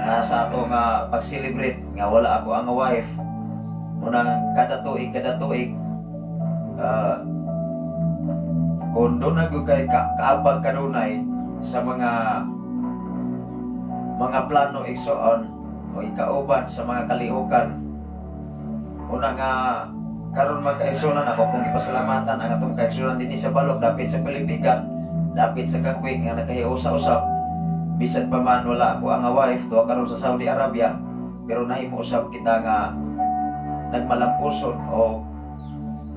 nga sa ato nga pag-celebrate nga wala ako ang wife. Unang kada tuig, kung doon na kay kaabag kanunay sa mga plano, igsoon, o ikauban sa mga kalihukan. Una nga karon, mga kaigsunan, ako kong ipasalamatan ang atong kaigsunan dinhi sa Balok, dapit sa Pilipigan, dapit sa Kangkwing, nga nakahiusa-usap bisan pa man wala ako ang wife tuwa karon sa Saudi Arabia, pero nahimo usab kita nga nagmalampuson o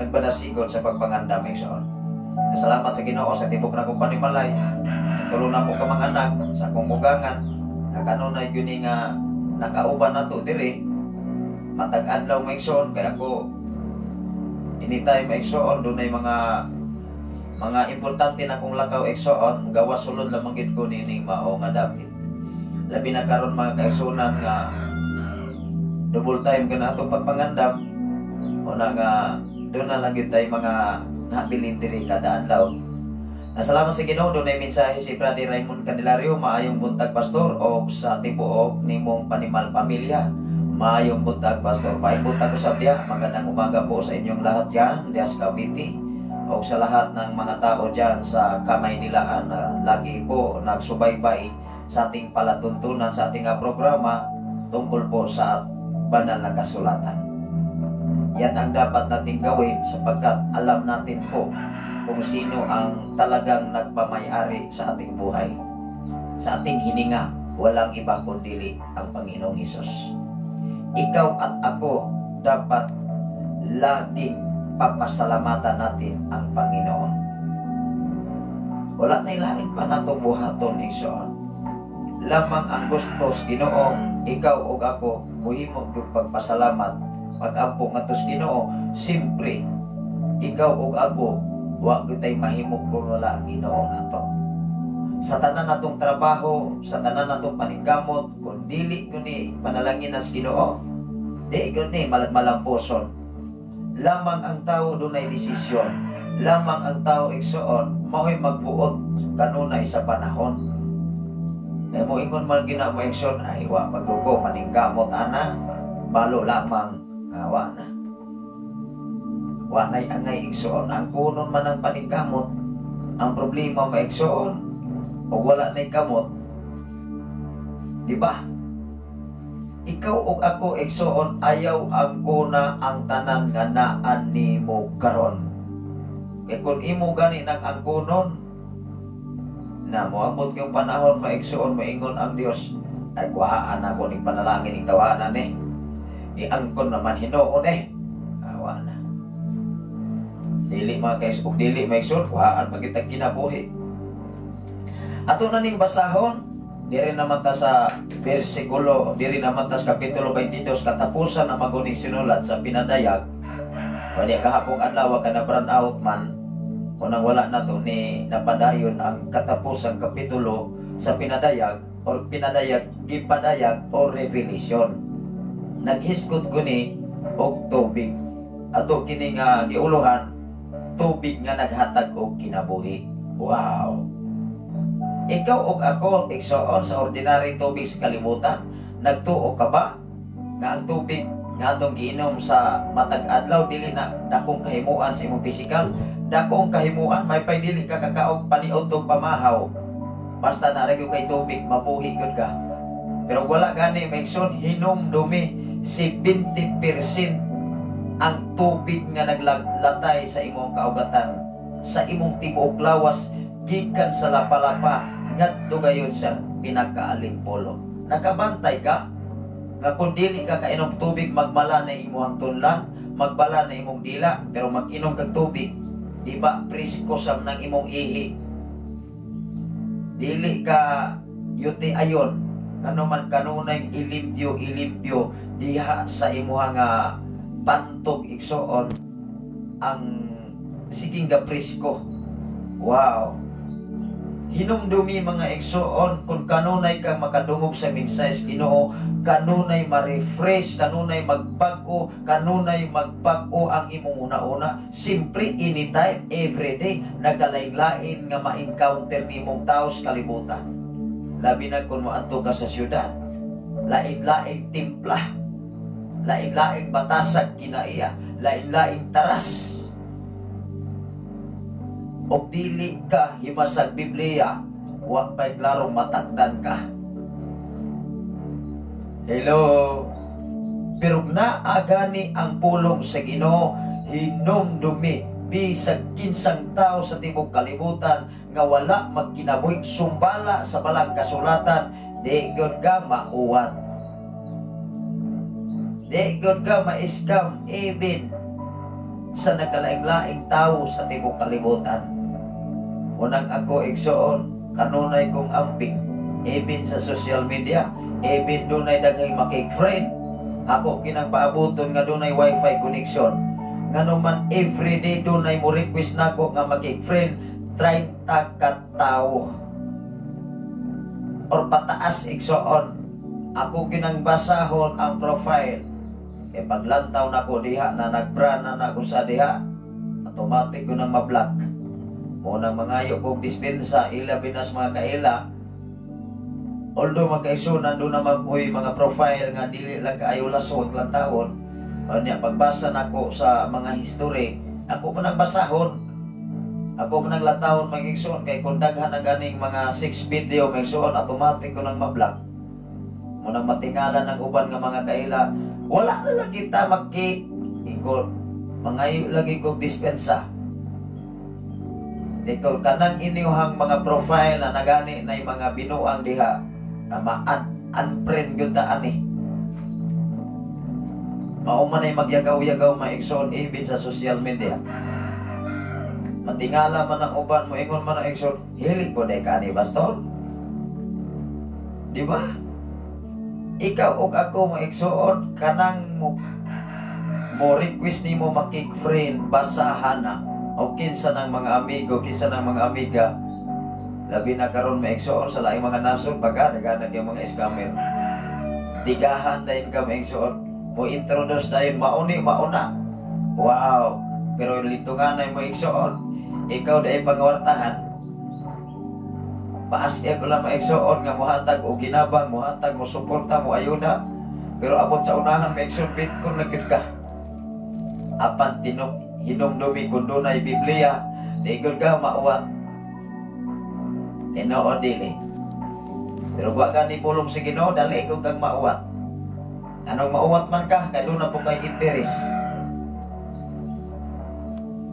nagbadasigon sa pagpangandam, igsoon. Salamat sa Ginoo sa tibok na kong panimalay, sa tulo na ko ka mga anak, sa akong ugangan, nga kanunay gyud ni nga nakauban nato diri matag adlaw, maigsoon, kay ako anytime, maigsoon, dunay mga importante na kong lakaw, igsoon, gawas sulod lamang gid ko nining mao nga dapit. Labi na karon, mga kaigsuonan, nga double time ka na atong pagpangandam. Una nga doon na lang gyud tay mga nabilin diri kada adlaw. Nasalamat sa Ginoo. Dunay mensahe si Brother Raymond Candelario: "Maayong buntag, pastor, og sa tibuok nimong panimal pamilya. Maayong buntag, pastor." Maayong buntag usab diha. Magandang umaga po sa inyong lahat diyan, diha sa Cavite, og sa lahat ng mga tao diyan sa Kamaynilaan na lagi po nagsubaybay sa ating palatuntunan, sa ating programa tungkol po sa banal na kasulatan. Yan ang dapat nating gawin sapagkat alam natin po kung sino ang talagang nagmamayari sa ating buhay. Sa ating hininga, walang iba kundi ang Panginoong Hesus. Ikaw at ako, dapat laging papasalamatan natin ang Panginoon. Wala na lain pa natong buhaton, igsoon. Lamang ang gusto sa Ginoo, ikaw ug ako muhimo gyud pagpasalamat, pagampo ngadto sa Ginoo. Simpre, ikaw ug ako, wa gyud tay mahimo kung wala ang Ginoo nato. Sa tanan natong trabaho, sa tanan natong paningkamot, kung dili gyud ni panalangin sa Ginoo, di gyud ni malampuson. Lamang ang tao dunay desisyon. Lamang ang tao, igsoon, mao'y magbuot kanunay sa panahon. Kay mo ingon man gina mo, igsoon, "Ay, wa pag ko maningkamot ana," balo lamang nga wa na. Wa na'y angay, igsoon, ang kunon man ang paningkamot. Ang problema mo, igsoon, ug wala na'y kamot. Di ba? Ikaw ug ako, igsoon, ayaw ang kuna ang tanan nga naan nimo karon. Kay kung imo gani nang angkunon, na moabot yung panahon, maigsoon, maingon ang Dios, "Ay, kuhaan ako ning panalangin ning tawanan eh. Iangkon naman hinuon eh." Awa na. Dili mga guys, ug dili maigsoon, kuhaan magitag kinabuhi. Ato na ning basahon, diri naman ta sa bersikulo, diri naman ta sa Kapitulo 22, katapusan na maguning sinulat sa pinadayag. Wala kahapong adlaw ka na brown out man, unang wala na to ni napadayon ang katapusang kapitulo sa pinadayag or pinadayag, gipadayag o revelation. Naghisgot ko ni og tubig. Ato kini nga giuluhan, tubig nga naghatag og kinabuhi. Wow! Ikaw ug ako, igsoon, sa ordinary tubig sa kalibutan, nagtuo ka ba nga ang tubig nga atong giinom sa matag adlaw dili na dakong kahimuan sa imong pisikal? Dakong kahimuan, may pay dili ka kakaog paniud og pamahaw. Basta na gyud kay tubig, mabuhi gyud ka. Pero wala gani, maigsoon, hinumdumi 70% ang tubig nga naglatay sa imong kaugatan, sa imong tibuok lawas, gikan sa lapalapa ngadto gayon sa pinakaalimpolo. Nakabantay ka nga kung dili ka kainom tubig, magmala na imong tunlan, magbala na imong dila, pero mag-inom kag tubig, di ba presko sa nang imong ihi? Dili ka yuti ayon, kano man kanunay ilimpyo ilimpyo diha sa imuha nga pantog, igsoon, ang siging ga presko. Wow! Hinumdumi, mga igsoon, kung kanunay ka makadungog sa mensahe sa Ginoo, kanunay ma-refresh, kanunay magbag-o, kanunay magbag-o ang imong una-una. Simpre, anytime, everyday, nagkalain-lain nga ma-encounter nimong tao sa kalibutan. Labi na kung moadto ka sa syudad, lain-laing timpla, lain-laing batasag kinaiya, lain-laing taras. Og dili ka himasag Biblia, wa pa'y klarong matakdan ka. Hello? Pero naagani ang pulong sa Ginoo, hinumdumi bisag kinsang tao sa tibok kalibutan nga wala magkinabuhi sumbala sa balang kasulatan, di gyud ka mauwat. Di gyud ka ma-scam even sa nagkalaing-laing tao sa tibok kalibutan. Unang ako, igsoon, kanunay kong amping, even sa social media, even dunay daghang makik-friend, ako kinang paabuton nga dunay wifi connection. Ngano man everyday dunay mo request nako nga makik-friend, 30 ka tawo or pataas, igsoon. Ako kinang basahon ang profile. Kay paglantaw nako diha na nag-brand na nako sa diha, automatic ko nang ma-block. Mo nang mangayo kog dispensa, ilabi na sa mga kaila. Although magkaiso, nandun naman mo'y mga profile nga dili lang kaayo laso ang lantawon. Niya, pagbasa nako sa mga history, ako mo nang basahon. Ako mo nang lantawon, mga igsoon, kay kung daghan na ganing mga 6 video, mga igsoon, automatic ko nang ma-block. Mo nang matingala ng uban nga mga kaila, wala na lang kita magki iko mangayo lagi kog dispensa. Ikaw kanang inyuhang mga profile na nagani na yung mga binuang diha na ma-add unfriend gyud ta ani. Mao man ay magyagaw-yagaw, maigsoon, even sa social media. Matingala man ang uban, moingon man ang igsoon, "Hilig po day ka ni pastor." Di ba? Ikaw ug ako, mga igsoon, kanang mo mo request nimo makig-friend, basahan na o kinsa ng mga amigo, kinsa ng mga amiga. Labi na karon, mga igsoon, sa laing mga nasod pagka naghanag yung mga scammer. Tigahan dayon ka, mga igsoon, mo introduce dayon, mauni mauna. Wow, pero litunganay mo, igsoon, ikaw dahil pangawartahan. Paas lang, mga igsoon, nga muhatag og ginabang, muhatag, mo suporta, mo ayuda. Pero abot sa unahan, mga igsoon, bitcon na gyud ka. Apan tinok hinumdumi kung dunay Biblia, di ka mauwat. Tinuod dili. Pero wa ka ni pulong sa Ginoo, dali kung kang mauwat. Anong mauwat man ka, kay doon na po kay interes.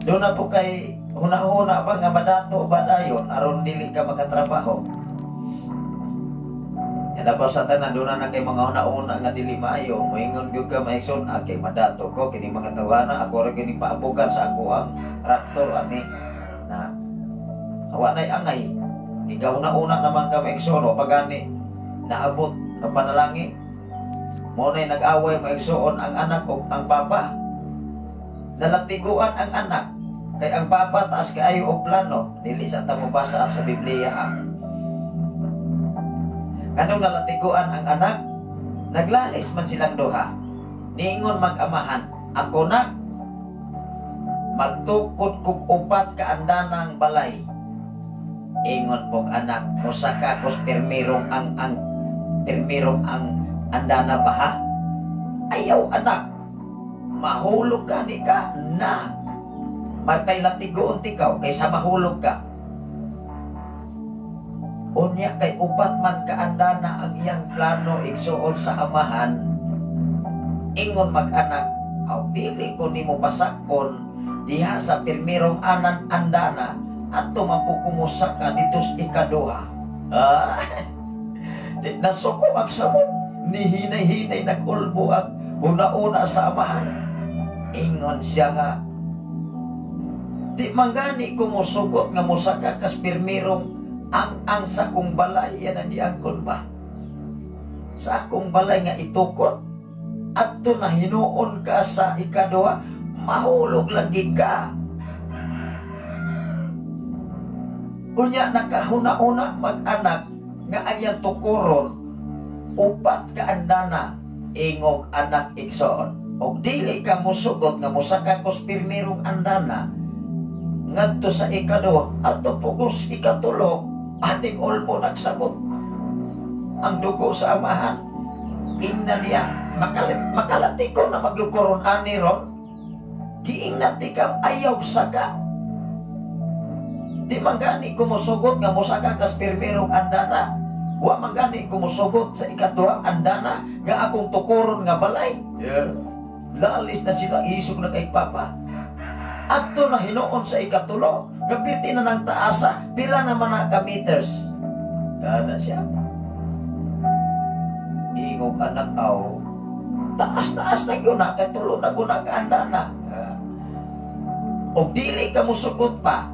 Doon na po kay huna-huna ba nga madato ba dayon aron dili ka makatrabaho. Yan sa tanan, doon na kay mga huna-huna nga dili maayo, moingon gyud ka, mga igsoon, "Ah, kay madato ko kini mga tawhana, ako ra kini paabugan sa ako ang raptor ani." Na awa nay angay. Ikaw na una naman ka, mga igsoon, wa pa gani naabot ang panalangin. Mao nay nag-away, mga igsoon, ang anak ug ang papa. Nalatiguan ang anak kay ang papa taas kaayo og plano. Dili sa ta mobasa sa Biblia ha. Kanong nalatiguan ang anak, naglalis man silang duha. Niingon mag-amahan, "Ako na, magtukod kog upat ka andanang balay." Ingon pog anak, "Mosaka kos pirmirong ang pirmirong ang andana ba ha?" "Ayaw anak, mahulog ka ni ka na. Mapay latigoon tikaw kaysa mahulog ka." Unya kay upat man kaandana ang iyang plano, igsuon, sa amahan. Ingon mag-anak, "Aw, dili ko nimo pasakon diha sa pirmirong anan andana, adto man po kumusaka dito sa ikaduha." Ah, di, nasuko ang samot, nihinay-hinay nag-ulbo ang una-una sa amahan. Ingon siya nga, "Di man gani ko mosugot nga mosaka kas pirmirong ang sa akong balay, yan ang diangkon ba? Sa akong balay nga itukod, adto na hinuon ka sa ikaduha, mahulog lagi ka." Unya nakahuna-una mag-anak nga ang iyang tukuron upat ka andana. Ingog anak, igsoon, og dili ka mosugot nga mosaka kos pirmirong andana ngadto sa ikaduha, adto pugos ikatulo." Aning ulbo nagsabot ang dugo sa amahan. Ingna niya, "Makalatiko na magyukoron ani ron. Giingnan ti ka, ayaw saka. Di man gani kumusugot nga mosaka kas pirmirong andana. Wa man gani kumusugot sa ikaduhang andana nga akong tukuron nga balay." Yeah. Lalis na sila, isog na kay papa. Adto na hinuon sa ikatulo, gapirti na ng taasa, pila naman na ka meters. Kana siya. Ingog anak, "Aw, taas-taas na yun na, kay tulo na guna ka andana. Og dili ka musugot pa,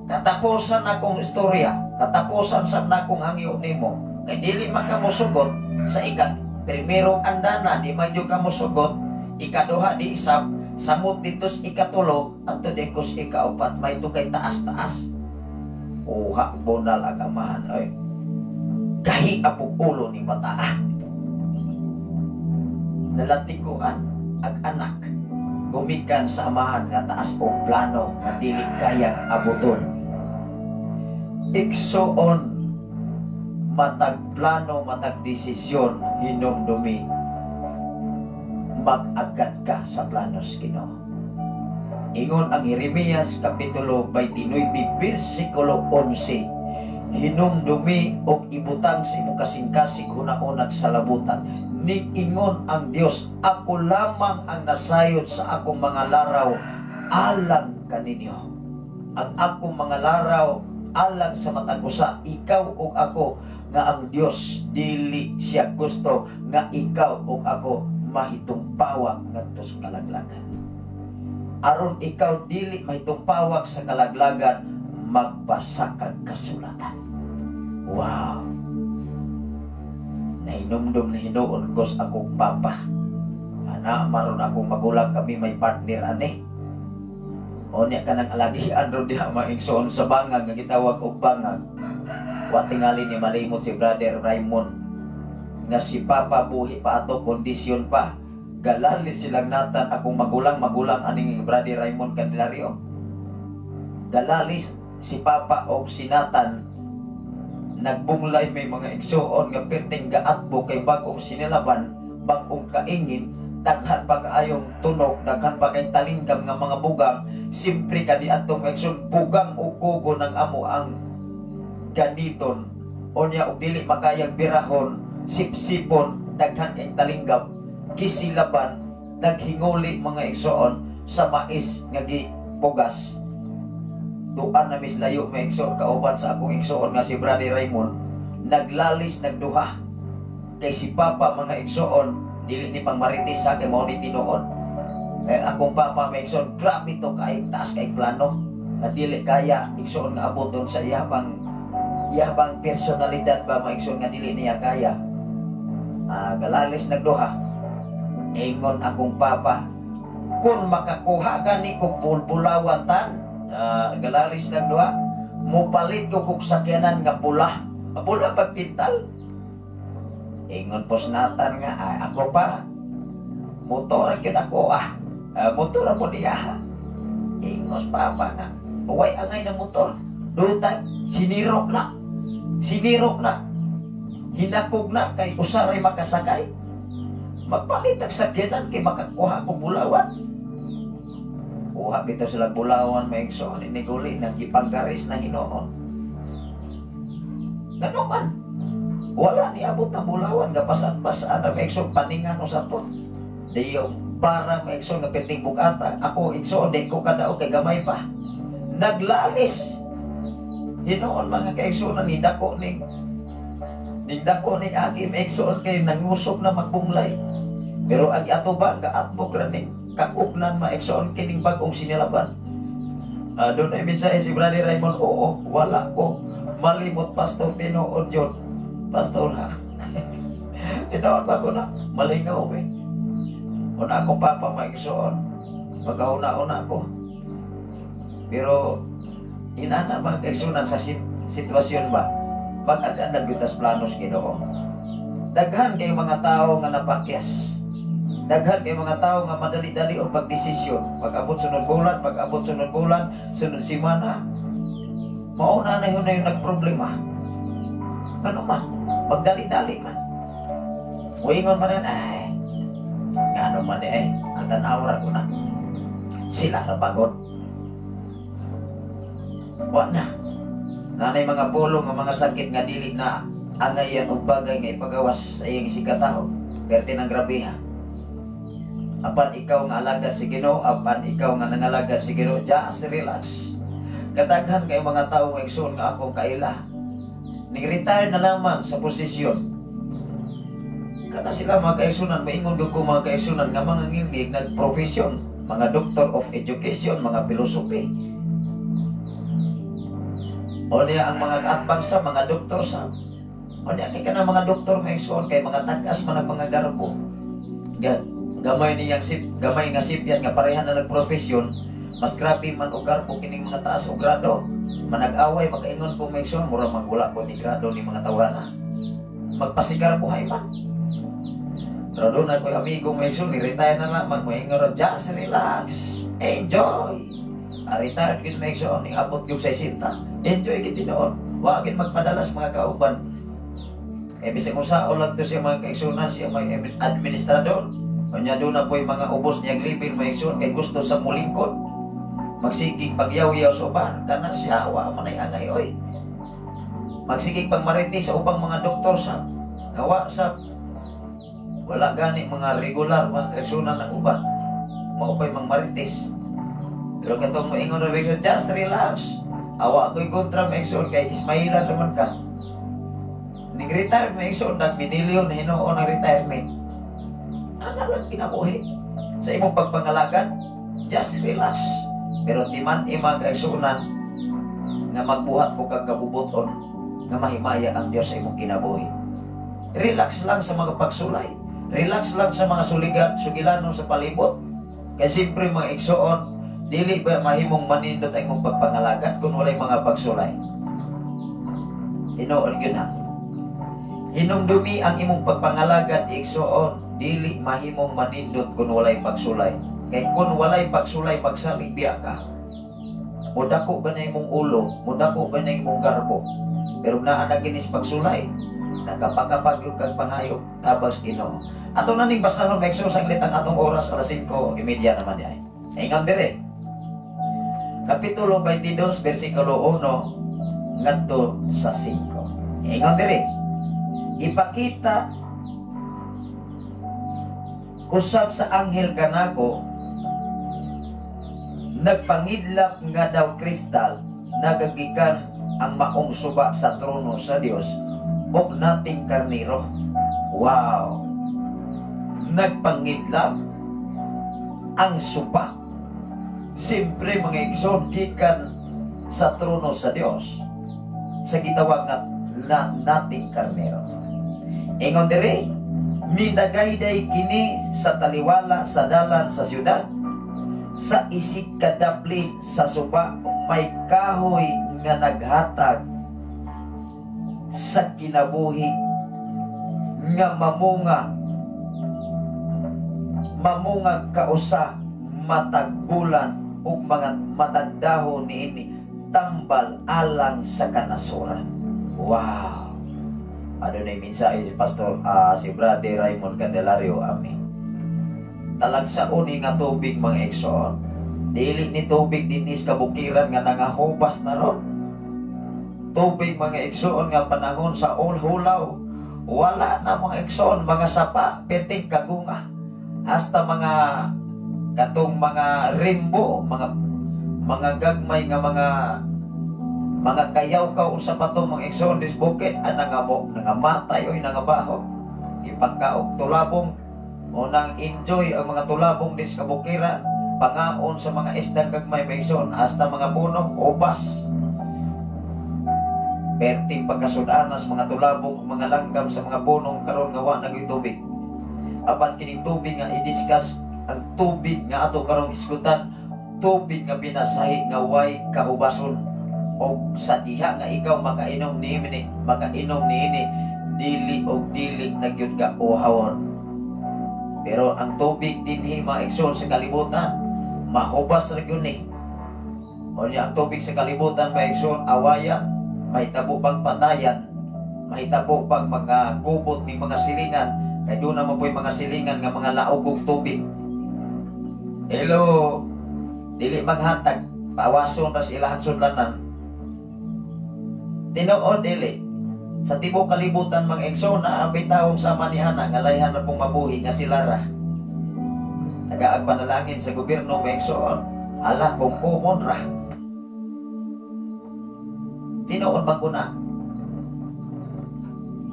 katapusan akong istorya, katapusan sa nakong hangyo nimo. Kay dili man ka musugot sa ika primerong andana, di man jud ka musugot, ikaduha di isab, samot dito sa ikatulo, adto di kus ikaupat, may to kay taas-taas." Uha, bunal ang amahan, ay. Gahi apog ulo ni bataa. Nalatiguan ang anak gumikan sa amahan nga taas og plano nga dili kayang abuton. Igsoon, matag plano, matag desisyon, hinumdumi mag-agad ka sa planos Ginoo. Ingon ang Jeremias kapitulo 29 bersikulo 11, "Hinumdumi og ibutang sa imong kasing-kasing hunaunag sa labutan. Niingon ang Dios, ako lamang ang nasayod sa akong mga laraw alang kaninyo." Ang akong mga laraw alang sa matag usa, ikaw ug ako, nga ang Dios dili siya gusto nga ikaw ug ako mahitumpawa ngadto sa kalaglagan. Aron ikaw dili mahitumpawag sa kalaglagan, magbasa kag kasulatan. Wow! Nahinumdum na hinuon ko sa akong papa. Ana, maron akong magulang, kami may partner ane. O niya ka nang alagian ron diha, mga igsoon, sa bangag nga gitawag og bangag. Wa tingali ni malimot si Brother Raymond nga si Papa buhi pa ato, kondisyon pa. Galali silang Nathan, akong magulang, magulang aning Brother Raymond Candelario. Galalis si Papa og si Nathan, nagbunglay may mga igsuon nga perting gaatbo kay bag-ong sinilaban, bag-ong kaingin, daghan pa kaayong tunog, daghan pa kay talinggam nga mga bugang. Simpre kani atong mga igsoon, bugang og kugo ng amo ang ganiton. Onya og dili makayang birahon, sipsipon, daghan kay talinggam, gisilaban, naghinguli mga igsoon sa mais nga gipugas. Tuan na mis layo may igsoon kauban sa akong igsoon nga si Brother Raymond, naglalis nagduha. Kay si Papa, mga igsoon, dili ni pang marites sa kay mao ni tinuod. Kay akong papa, mga igsoon, grabe to kay taas kay plano nga dili kaya, igsoon, nga aboton sa iyabang personalidad ba, mga igsoon, nga dili niya kaya. Ah, galalis nagduha. Ingon akong papa, "Kung makakuha gani ko bulbulawan tan," galalis nagduha, "mupalit ko kog sakyanan nga pula. Pula pagpintal." Ingon pos Nathan nga, "Ay, ako pa, motor gyud ako ah. Ah, motor mo niya." Ingos papa nga, "Way angay na motor. Duta, sinirok na. Sinirok na. Hinakog na kay usaray makasakay. Magpalit ang sakyanan kay makakuha ko bulawan." Kuha bitaw sila bulawan, may igsoon, iniguli, nagipanggaris na hinoon. Gano man, wala ni abot ng bulawan, gapasan-pasaan na may igsoon, paningan o sa to. Di yung para may igsoon, nga perting bugata, ako igsoon, di ko kadao kay gamay pa. Naglalis. Hinoon, mga kaigsoon, ni dako ning agi, may igsoon, kay nangusok na magbunglay. Pero ang ato ba, gaatbog ra ning kakugnan, maigsoon, kining bag-ong sinilaban. Doon ay mensahe si Brother Raymond, "Oo, wala ko malimot, Pastor, tinuod yun. Pastor ha. Tinuod ba ko na? Malingaw eh. Una akong papa, maigsoon. Magkauna-una ako. Pero, inana mga kaigsunan sa sitwasyon ba? Mag-agad nagyutas planos Ginoo. Daghan kay mga tao nga napakyas. Daghan kay mga tao nga madali-dali og pagdesisyon. Pag-abot sunod bulan, pag-abot sunod bulan, sunod semana. Mauna na yun na yung nagproblema. Ano man, magdali-dali man. Muingon man yan, "Ay, ngano man eh, ang tanawra ko na. Sila na pagod." Wa na. Nanay mga pulong nga mga sakit nga dili na angayan og bagay nga ipagawas sa iyang isigkatawo. Perte ng grabeha. Apan ikaw nga alagad si Ginoo, apan ikaw nga nangalagad si Ginoo, just relax. Kadaghan kay mga tao nga igsoon nga akong kaila. Ning retire na lamang sa posisyon. Kana sila, mga kaigsunan, maingon gyud ko, mga kaigsunan, nga mga ngilngig nagprofesyon, mga doctor of education, mga philosophy. O niya ang mga kaatbang sa mga doktor sa o niya kay kana mga doktor, may igsoon, kay mga tagas man ang mga garbo. Gamay niyang sip, gamay nga sipyan nga pareha na nagprofesyon, mas grabe man og garbo kining mga taas og grado. Manag-away, makaingon ko, may igsoon, mura magwala ko ni grado ni mga tawana. Magpasigarbohay man. Pero doon ako'y amigo, may igsoon, ni-retire na lamang, maingon ra, "Just relax, enjoy." Ah, retired gyud, may igsoon, ning abot yung 60. Enjoy gid tinuod. Wa gid magpadalas mga kauban. Kay bisag kung sao lang to siya, mga kaigsunan, siya may administrador. Unya doon na po'y mga ubos niyang libin, may igsoon, kay gusto sa mulingkod. Magsigig pagyaw-yaw sa uban, kana siya, wa man ay angay oy. Magsigig pagmariti sa ubang mga doktor sa gawa sa wala gani mga regular, mga kaigsunan ng uban. Maupay mang marites. Pero katong moingon ra, igsoon, "Just relax." Awa ko'y kontra, may igsoon, kay Ismailan naman ka. Ning retire, may igsoon, nagminilyon na hinuon ang retirement. Ana lang kinabuhi sa imong pagpangalagan. Just relax. Pero timan imang kaigsuonan nga magbuhat mo kag kabubuton nga mahimaya ang Dios sa imong kinabuhi. Relax lang sa mga pagsulay. Relax lang sa mga suligan, sugilano sa palibot. Kay siyempre, mga igsoon, dili ba mahimong manindot ang imong pagpangalagad kung walay mga pagsulay? Tinuod gyud na. Hinumdumi ang imong pagpangalagad, igsoon, dili mahimong manindot kung walay pagsulay. Kay kung walay pagsulay, pagsalig biya ka. Mudako ba na imong ulo, mudako ba na imong garbo? Pero naa na ginis pagsulay, nakapakapag yung kag pangayo, tabas Ginoo. Ato na ning basahon, mga igsoon, saglit ang atong oras, alas 5:30 naman diay. Ingon dire. Kapitulo 22, versikulo 1 ngadto sa 5. Ingon dire. Ipakita usab sa anghel kanako, nagpangidlap nga daw kristal, nagagikan ang maong suba sa trono sa Dios ug nating karniro. Wow! Nagpangidlap ang suba. Siyempre, mga igsoon, gikan sa trono sa Dios sa gitawag nga na nating karnero. Ingon dire, minagayday kini sa taliwala sa dalan sa syudad. Sa isig kadaplin sa suba may kahoy nga naghatag sa kinabuhi nga mamunga mamunga kausa matag bulan ug mga matag dahon niini tambal alang sa kanasuran. Wow! Adunay mensahe si Pastor, si Brother Raymond Candelario. Amen. Talagsaon ni nga tubig, mga igsoon. Dili ni tubig dinhis kabukiran nga nangahubas na ron. Tubig, mga igsoon, nga panahon sa hulaw. Wala na, mga igsoon, mga sapa, peting kagunga. Hasta mga katong mga rimbo, mga gagmay nga mga kayaw ka usa pa to, mga igsoon, dis bukid ang nangamo nangamatay oy, nangabaho ipagkaog tulabong o nang enjoy ang mga tulabong dis kabukiran, pangaon sa mga isdang gagmay, mga igsoon. Hasta mga punong ubas, perting pagkasudanas mga tulabong, mga langgam sa mga punong karon nga wa na tubig. Apan kining tubig nga i-discuss, ang tubig nga ato karong hisgutan, tubig nga binasahi nga way kahubason, og sa diha nga ikaw makainom niini, makainom niini, dili og dili na gyud ka uhawon. Pero ang tubig dinhi, mga igsoon, sa kalibutan, mahubas ra gyud ni. Unya ang tubig sa kalibutan, mga igsoon, awayan, mahitabo pang patayan, mahitabo pang mga gubot ni mga silingan, kay doon naman po'y mga silingan nga mga laog og tubig. Hello, dili maghatag, pawason ra sa ilahan sudlanan. Tinuod dili. Sa tibok kalibutan, mga igsoon, na ang bitawong sama ni ana nga layhan na pong mabuhi nga sila ra. Tagaag panalangin sa gobyerno, mga igsoon, ala kung kumon ra. Tinuod ba ko na?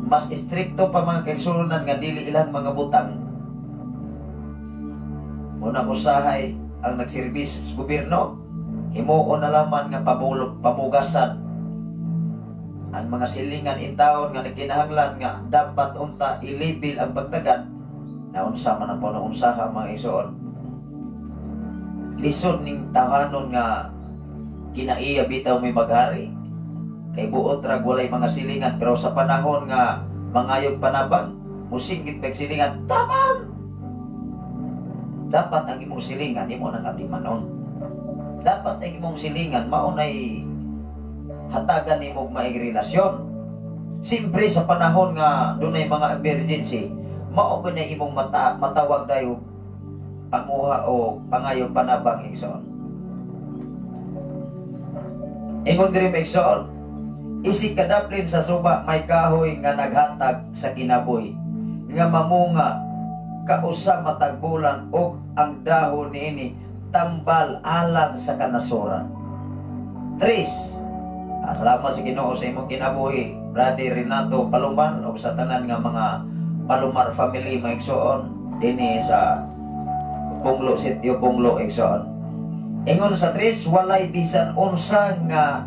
Mas istrikto pa, mga kaigsuonan, nga dili ilang mga butang. Muna usahay ang nagserbisyo sa gobyerno, himuon na laman nga pabulog, pamugasan ang mga silingan intawon nga nagkinahanglan nga dapat unta ilibil ang pagtagan na unsa man ang panuunsaha, mga igsoon. Lisod ning tawanon nga kinaiya bitaw may maghari kay buot rag walay mga silingan, pero sa panahon nga mangayog panabang, musinggit pag silingan tabang. Dapat ang imong silingan imo nang atimanon. Dapat ang imong silingan mao nay hatagan nimo og maayong relasyon. Siyempre sa panahon nga dunay mga emergency, mao ba na imong matawag dayo panguha o pangayog panabang, igsoon. Ingon diri, mga igsoon, isig kadaplin sa suba may kahoy nga naghatag sa kinabuhi nga mamunga kausa matag bulan og ang dahon niini tambal alang sa kanasuran. Tres. Salamat sa Ginoo sa imong kinabuhi, Brother Renato Palomar, ug sa tanan nga mga Palomar family, mga igsoon, dinhi sa Punglo, Sitio Punglo, igsoon. Ingon sa 3, walay bisan unsa nga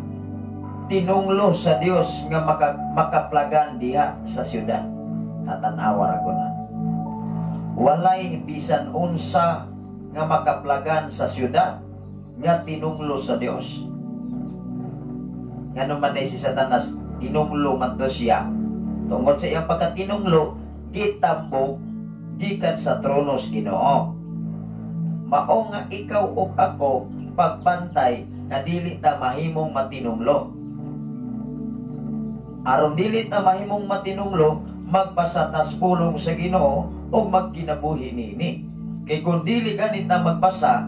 tinunglo sa Dios nga makaplagan diha sa siyudad. Tatanawa ra ko na. Walay bisan unsa nga makaplagan sa siyudad nga tinunglo sa Dios. Ngano man si Satanas, tinunglo man to siya. Tungod sa iyang pagkatinunglo, gitambok gikan sa tronos Ginoo. Mao nga ikaw ug ako pagbantay nga dili ta mahimong matinunglo. Aron dili ta mahimong matinunglo, magbasa tas pulong sa Ginoo ug magkinabuhi nini. Kay kung dili ganit ta magbasa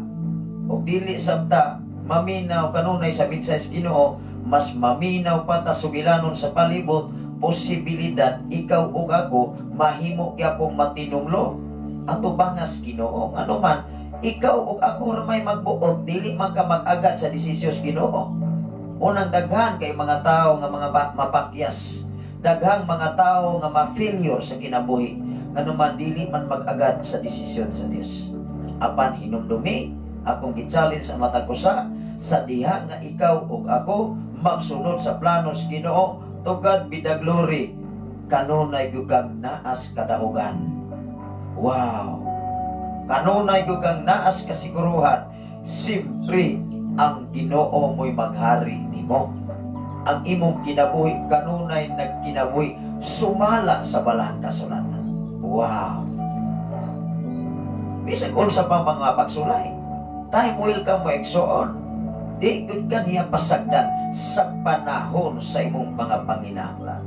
ug dili sabta maminaw kanunay sa mensahe sa Ginoo, mas maminaw pa ta sugilanon sa palibot, posibilidad ikaw ug ako mahimo gyapong matinunglo ato bangas Ginoo. Ngano man ikaw ug ako ra may magbuot, dili man ka mag-agad sa desisyon sa Ginoo. Unang daghan kay mga tao nga mga mapakyas, daghang mga tao nga ma-failure sa kinabuhi, ngano man dili man mag-agad sa desisyon sa Dios. Apan hinumdumi, akong gi-challenge sa matag usa sa diha nga ikaw ug ako magsunod sa plano sa Ginoo, to God be the glory, kanunay gyud kang naas kadaugan. Wow! Kanunay gyud kang naas kasiguruhan, simpre ang Ginoo mo'y maghari nimo. Ang imong kinabuhi kanunay nagkinabuhi sumala sa balahang kasulatan. Wow! Bisag unsa pa mga pagsulay, time will come mo, igsoon. Di gud ka niya pasagdan sa panahon sa imong mga panginahanglan.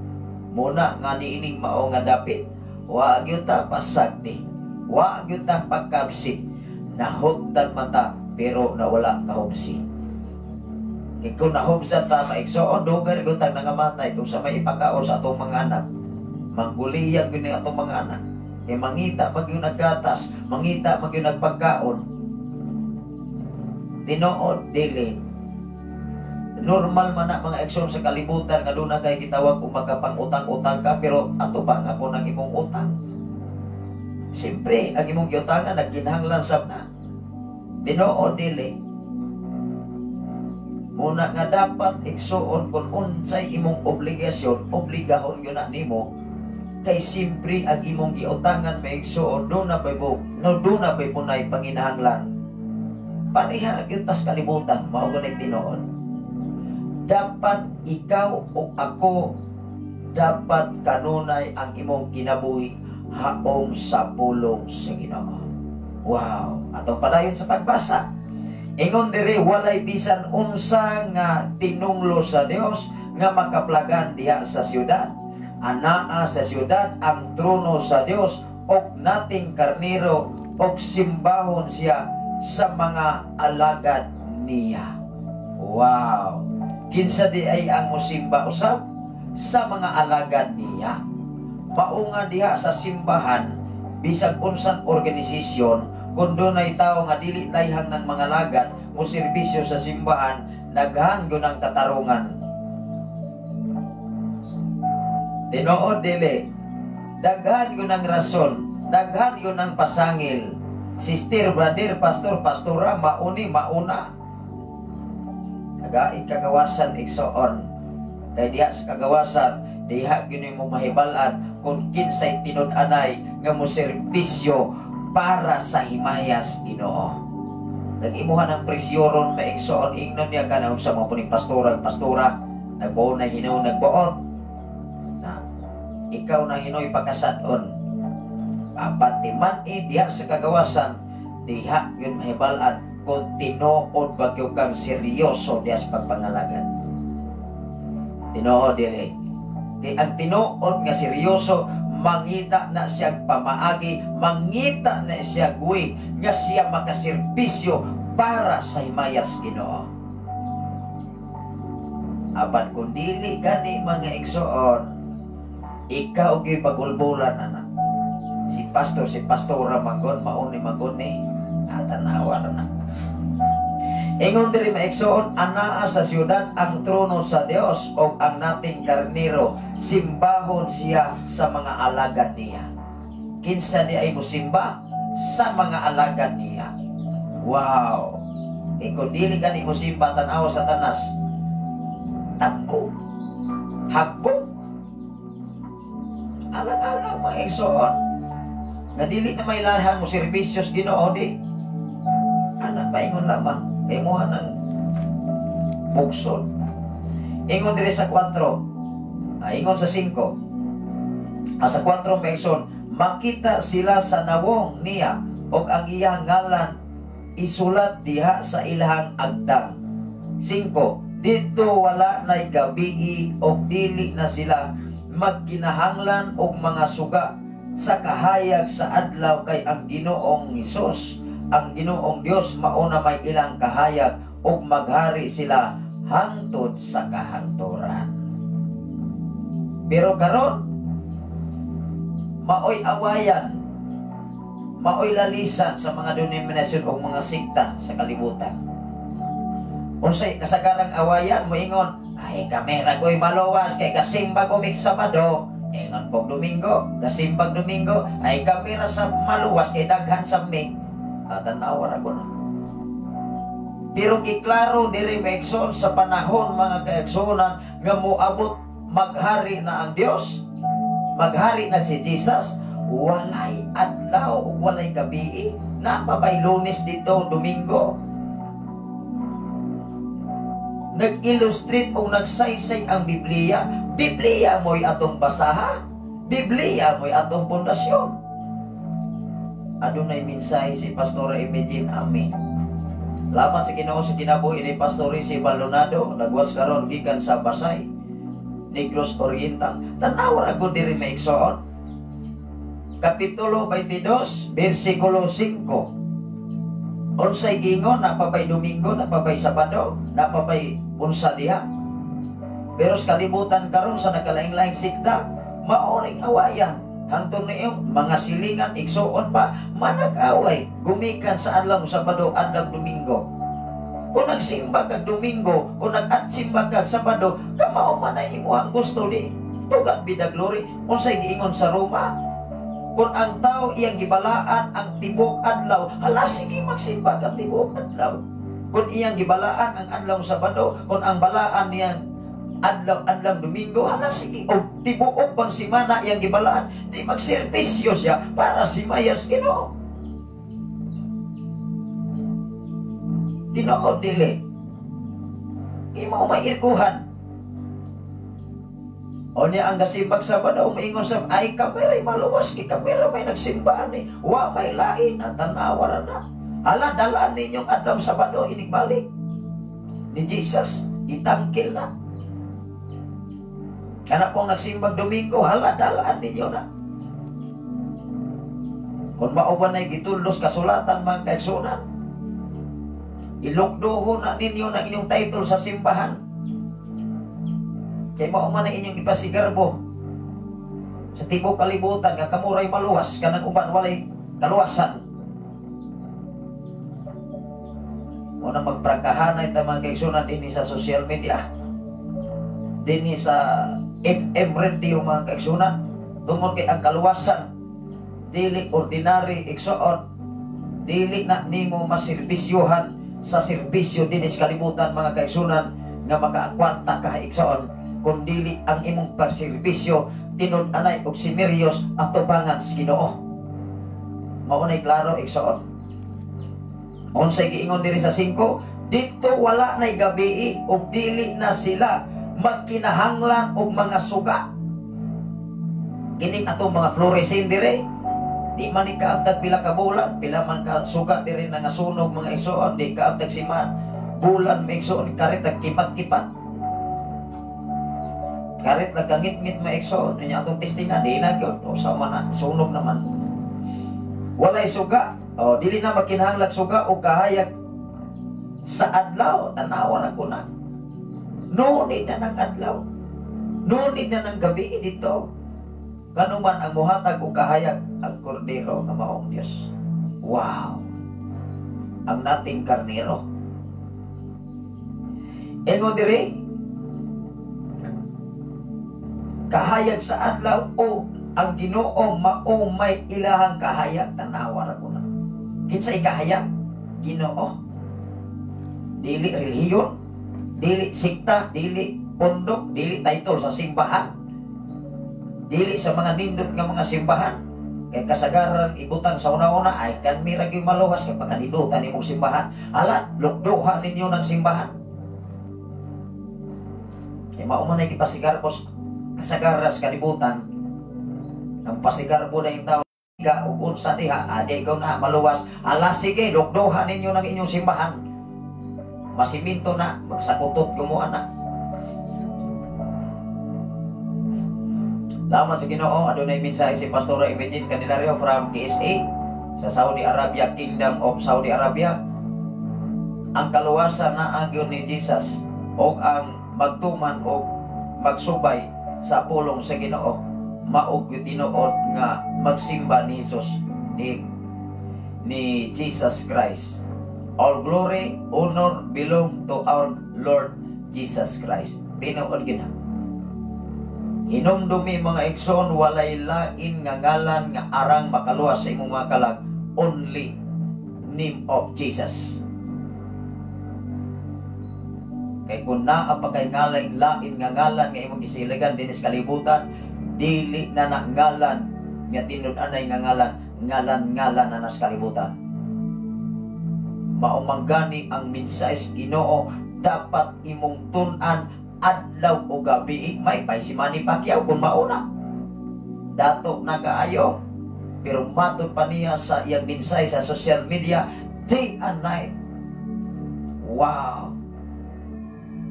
Muna nga niining mao nga dapit, wa gyud ta pasagdi, wa gyud ta pagkabsi, nahugdan man ta pero nawala kahubsi. Kay kung nahubsan ta, maigsoon, dugay gyud tag nangamatay kung sa may ipakaon sa atong mga anak. Mangguliyag gyud ni atong mga anak. Kay mangita man gyud naggatas, mangita man gyud nagpagkaon. Tinuod dili. Normal man na, mga igsoon, sa kalibutan nga doon na kay gitawag kung magkapang-utang-utang ka, pero ato pa nga po ng imong utang. Siyempre, ang imong giutangan nagkinahanglan sab na. Tinuod dili. Muna nga dapat, igsuon, kung unsay imong obligasyon, obligahon yun na nimo. Kay siyempre ang imong giutangan, may igsuon, doon na bay no, doon na bay punay panginahanglan. Pareha gyud tas kalibutan, mao ganay tinuod. Dapat ikaw o ako, dapat kanunay ang imong kinabuhi haom sa pulong sa Ginoo. Wow! Atong padayon sa pagbasa. Ingon diri, walay bisan unsa nga tinunglo sa Dios nga makaplagan diha sa siyudad. Anaa sa siyudad ang trono sa Dios og nating karniro og simbahon siya sa mga alagad niya. Wow! Kinsa di ay ang musimba usab sa mga alagad niya? Mao nga diha sa simbahan, bisag unsang organisasyon, kung dunay tao nga dili tayhang ng mga lagad mo serbisyo sa simbahan, daghan gyud ang katarungan. Tinuod dili, daghan gyud ang rason, daghan gyud ang pasangil. Sister, brother, pastor, pastora, mauni, mauna. Kagaig kagawasan, igsoon. Kay diha sa kagawasan, diha gyud mo mahibal-an kung kinsay tinud-anay nga mo serbisyo para sa himayas Ginoo. Kag imuha ng presyoron, maigsoon, ingnon niya ka sa mga puning pastora, pastora, nagbuo na hinaw nagbuot. Na, ikaw na hinoy pagkasadon. Apan man diha sa kagawasan, diha yun mahibal-an kung tinuod ba gyud kang seryoso diha sa pagpangalagan. Tinuod dili. Di ang tinuod nga seryoso, mangita na siya pamaagi, mangita na siya way nga siya makaserbisyo para sa himayas Ginoo. Apan kung dili gani, mga igsoon, ikaw gyud pagulbulan ana. Si pastor, si pastora manggod, mauni manggod ni, natanawa na. Ingon diri, maigsoon, anaa sa siyudad ang trono sa Dios o ang nating karniro, simbahon siya sa mga alagad niya. Kinsa di ay musimba sa mga alagad niya? Wow! Kay kung dili gani mo simba, tan-awa Satanas. Tambog. Hagbog. Alang-alang, mga igsoon, nga dili na may lahang mo serbisyo sa Ginoo di. Anak, paingon lamang kay muha ng bugsod. Ingon diri sa 4, ingon sa 5. Sa 4, mga igsoon, makita sila sa nawong niya og ang iyang ngalan isulat diha sa ilahang agtang. 5. Dito wala na'y gabii og dili na sila magkinahanglan og mga suga sa kahayag sa adlaw kay ang Ginoong Hesus, ang Ginoong Dios, mao na may ilang kahayag og maghari sila hangtod sa kahangturan. Pero karon maoy awayan, maoy lalisan sa mga denominasyon o mga sikta sa kalibutan. Unsay kasagarang awayan? Moingon, "Ay, kami ra goy maluwas kay kasimbag umig Sabado." Ingon pog Domingo, kasimbag Domingo, "Ay, kami ra sa maluwas kay daghan sa mi." Tanawa ra ko na. Pero giklaro diri, mga igsoon, sa panahon, mga kaigsuonan, nga moabot maghari na ang Dios. Maghari na si Jesus, walay adlaw ug walay gabi. Napabay Lunes dito, Domingo? Nag-illustrate o nagsaysay ang Biblia. Biblia mo'y atong basaha. Biblia mo'y atong pundasyon. Adunay mensahe si Pastora Imagine. Amen. Salamat sa Ginoo sa kinabuhi ni Pastor si Baldonado. Nagwas karon gikan sa Basay, Negros Oriental. Tanawa ako diri, mga igsoon. Kapitulo 22, versikulo 5. Unsay gingon? Napabay Domingo, napabay Sabado, napabay unsa diha? Pero sa kalibutan karon sa nagkalaing-laing sikta, maoring awayan. Hangtod niyo mga silingan, igsuon pa, manag-away, gumikan sa adlaw Sabado, adlaw Domingo. Kung nagsimba kag Domingo, kung nag-atsimba kag Sabado, kamao man ay imuhang gusto di. To God be the glory. Unsay giingon sa Roma? Kung ang tao iyang gibalaan ang tibok adlaw, hala, sige, magsimba ka tibok adlaw. Kung iyang gibalaan ang adlaw Sabado, kung ang balaan niyang adlaw adlaw Domingo, hala, sige, o tibuok pang simana iyang gibalaan, di magserbisyo siya para si Mayas Ginoo. Tinuod dili? Imo may irkuhan. O niya ang gasimbag Sabado, maingon sa, "Ay, kamera maluwas kay kamera may nagsimbaan eh. Wa may lain na tanawa na." Hala, dalaan ninyong adlaw Sabado inigbalik ni Jesus, itangkil na. Kana pong nagsimbag Domingo, hala, dalaan ninyo na. Kung mao ba na'y gituldos kasulatan, mga kaigsunan, ilukdoho na ninyo na inyong title sa simbahan. Kay mao man ang inyong ipasigarbo sa tibok kalibutan nga kamuray maluwas, kanang uban walay kaluwasan. Muna magprangkahanay ta, mga kaigsunan, dinhi sa social media. Dinhi sa FM radio, mga kaigsunan. Tungod kay ang kaluwasan dili ordinary, igsoon, dili na nimo maserbisyuhan sa serbisyo dinhi sa kalibutan, mga kaigsunan, nga makaakwarta ka, igsoon, kun dili ang imong pagserbisyo tinud-anay og sineryos atubangan sa Ginoo. Mao nay klaro, igsoon. Unsay giingon diri sa 5? Dito wala nay gabii ug dili na sila magkinahanglan og mga suga. Kining atong mga fluorescent dire, di man ni kaabtag pila ka bulan, pila man ka suga dire na nga sunog, mga igsoon, di kaabtag siman bulan, mga igsoon, karit kipat-kipat. Karit lang kangit-ngit, mga igsoon, inya atong testingan, di na gyud, o sa man na, sunog naman. Walay suga, o dili na magkinahanglan suga o kahayag sa adlaw, tanawa na ko na. No need na ng adlaw. No need na ng gabi dito. Kanuman ang muhatag og kahayag ang kordero nga maong Dios. Wow. Ang nating karnero. Ingon diri, kahayag sa adlaw o ang Ginoo mao may ilahang kahayag, tanawa ra ko na. Kinsay kahayag? Ginoo. Dili relihiyon, dili sikta, dili pundok, dili title sa simbahan, dili sa mga nindot nga mga simbahan. Kay kasagaran ibutang sa una-una ay kan mira gyud maluwas kay pagkanindutan imong simbahan. Ala, lukduha ninyo ng simbahan. Kay mao man ay gipasigarbo kasagaran sa kalibutan. Ang pasigarbo na yung tao ga ug unsa diha, adi ikaw na maluwas. Ala, sige, lukduha ninyo ng inyong simbahan. Masiminto na, magsakutot gumo na. Lama sa Ginoo, adunay mensahe si Pastora Imagine Candelario from KSA sa Saudi Arabia, Kingdom of Saudi Arabia. Ang kaluwasan na agyon ni Jesus og ang magtuman og magsubay sa pulong sa Ginoo, mao gyud tinuod nga magsimba ni Jesus, ni Jesus Christ. All glory, honor belong to our Lord Jesus Christ. Tinuod gyud na. Hinumdumi mga igsoon, walay lain nga ngalan nga arang makaluwas sa imong mga kalag, only name of Jesus. Kay kung naa pa kay ngalan lain nga ngalan nga imong gisiligan dinis kalibutan, dili na na ngalan nga tinud-anay nga ngalan, ngalan-ngalan na nas kalibutan. Mao man gani ang mensahe sa Ginoo dapat imong tun-an adlaw o gabi. May pay si Manny Pacquiao kung mauna. Dato na kaayo, pero matod pa niya sa iyang mensahe sa social media day and night. Wow!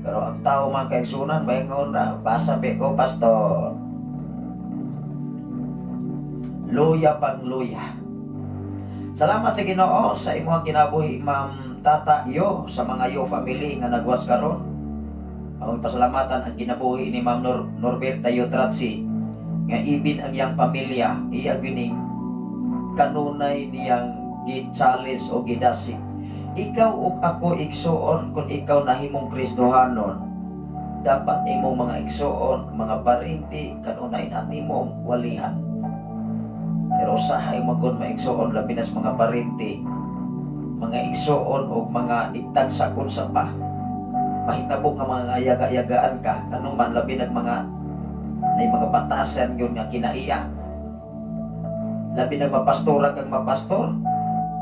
Pero ang tao mga kaigsunan, maingon na, basa be ko, pastor. Luya pang luya. Salamat sa Ginoo sa imong kinabuhi, Ma'am Tata Yo, sa mga Yo family nga nagwas karon. Among pasalamatan ang kinabuhi ni Ma'am Norberta Yo Tratsi nga ibin ang iyang pamilya, iya gining kanunay niyang gi-challenge o gidasig. Ikaw ug ako igsuon, kung ikaw nahimong Kristohanon, dapat imong mga igsuon, mga parinti, kanunay na nimong walihan. Pero usahay magkon maigsuon, labi nas mga parinti, mga igsuon o mga itag sa unsa pa. Mahitabo nga mga yaga-yagaan ka, kanuman labi nag mga ay mga batasan yun nga kinaiya. Labi nag mapastora kang mapastor,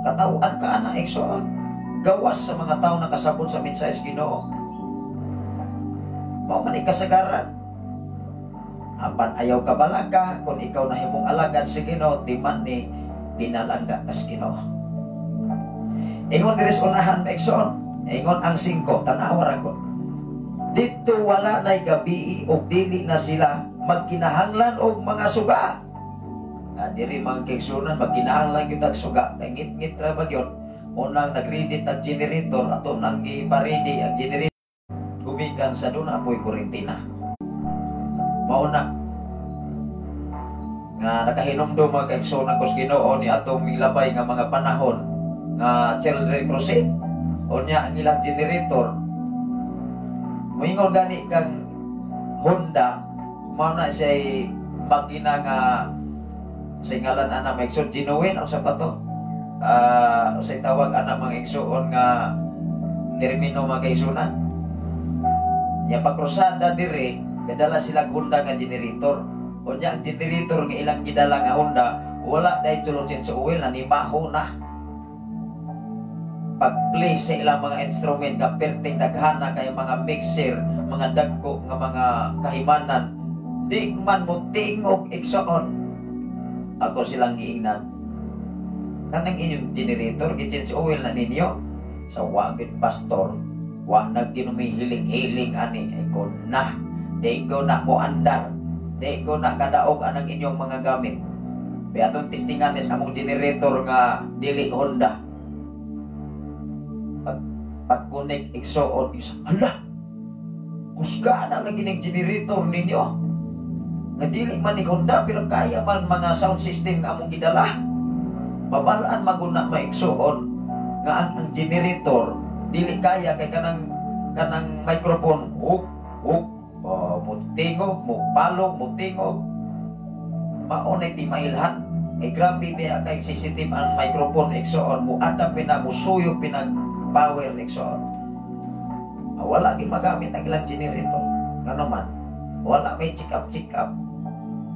katawhan ka ana igsuon. Gawas sa mga tao nakasabot sa mensahe sa Ginoo. Mao man ikasagaran. Apan ayaw ka balaga kung ikaw nahimong alagad sa Ginoo, di man ni pinalangga kas Ginoo. Ingon diri sa unahan maigsoon, ingon ang 5, tanawa ra ko. Dito wala nay gabi og dili na sila magkinahanglan og mga suga. Diri mga kaigsunan magkinahanglan gyud og suga, kay ngit-ngit ra ba gyud. Unang nag-ready tag generator, ato nang gipa-ready ang generator gumikan sa duna apoy kurintina. Mao na nga nakahinumdum mga kaigsunan ko sa Ginoo ni atong milabay nga mga panahon nga Children Crusade. Unya ang ilang generator moingon gani kang Honda, mao na siya'y makina nga sa ngalan ana maigsoon genuine ang sapato. Sa tawag ana mga igsoon nga termino mga kaigsunan. Nya pagkrusada dire, gadala sila Honda nga generator. Unya ang generator nga ilang gidala nga Honda, wala dahil sulod sa oil na nimaho na. Pag-place sa ilang mga instrument nga perting daghana kay mga mixer, mga dagko nga mga kahimanan, di man mo tingog igsoon. Ako silang giingnan, kanang inyong generator gi-change oil na ninyo sa wagid pastor, wa nagginumihiling-hiling ani ay ko na, di ko na mo andar, di ko na kadaog anang inyong mga gamit. Kaya atong testingan is among generator nga dili Honda. Pag-connect igsoon isa, hala, kusgana lagi ning generator ninyo nga dili man ni Honda pero kaya man mga sound system nga among gidala. Babalaan maguna maigsoon nga ang generator dili kaya kay kanang microphone hook hook oh, mutingog mupalog mutingog mao nay timailhan. Kay grabe biya kay sensitive ang microphone igsoon, muandam pina musuyo pinag power igsoon. Wala gid magamit ang ilang generator. Ngano man, wala may check up, check up.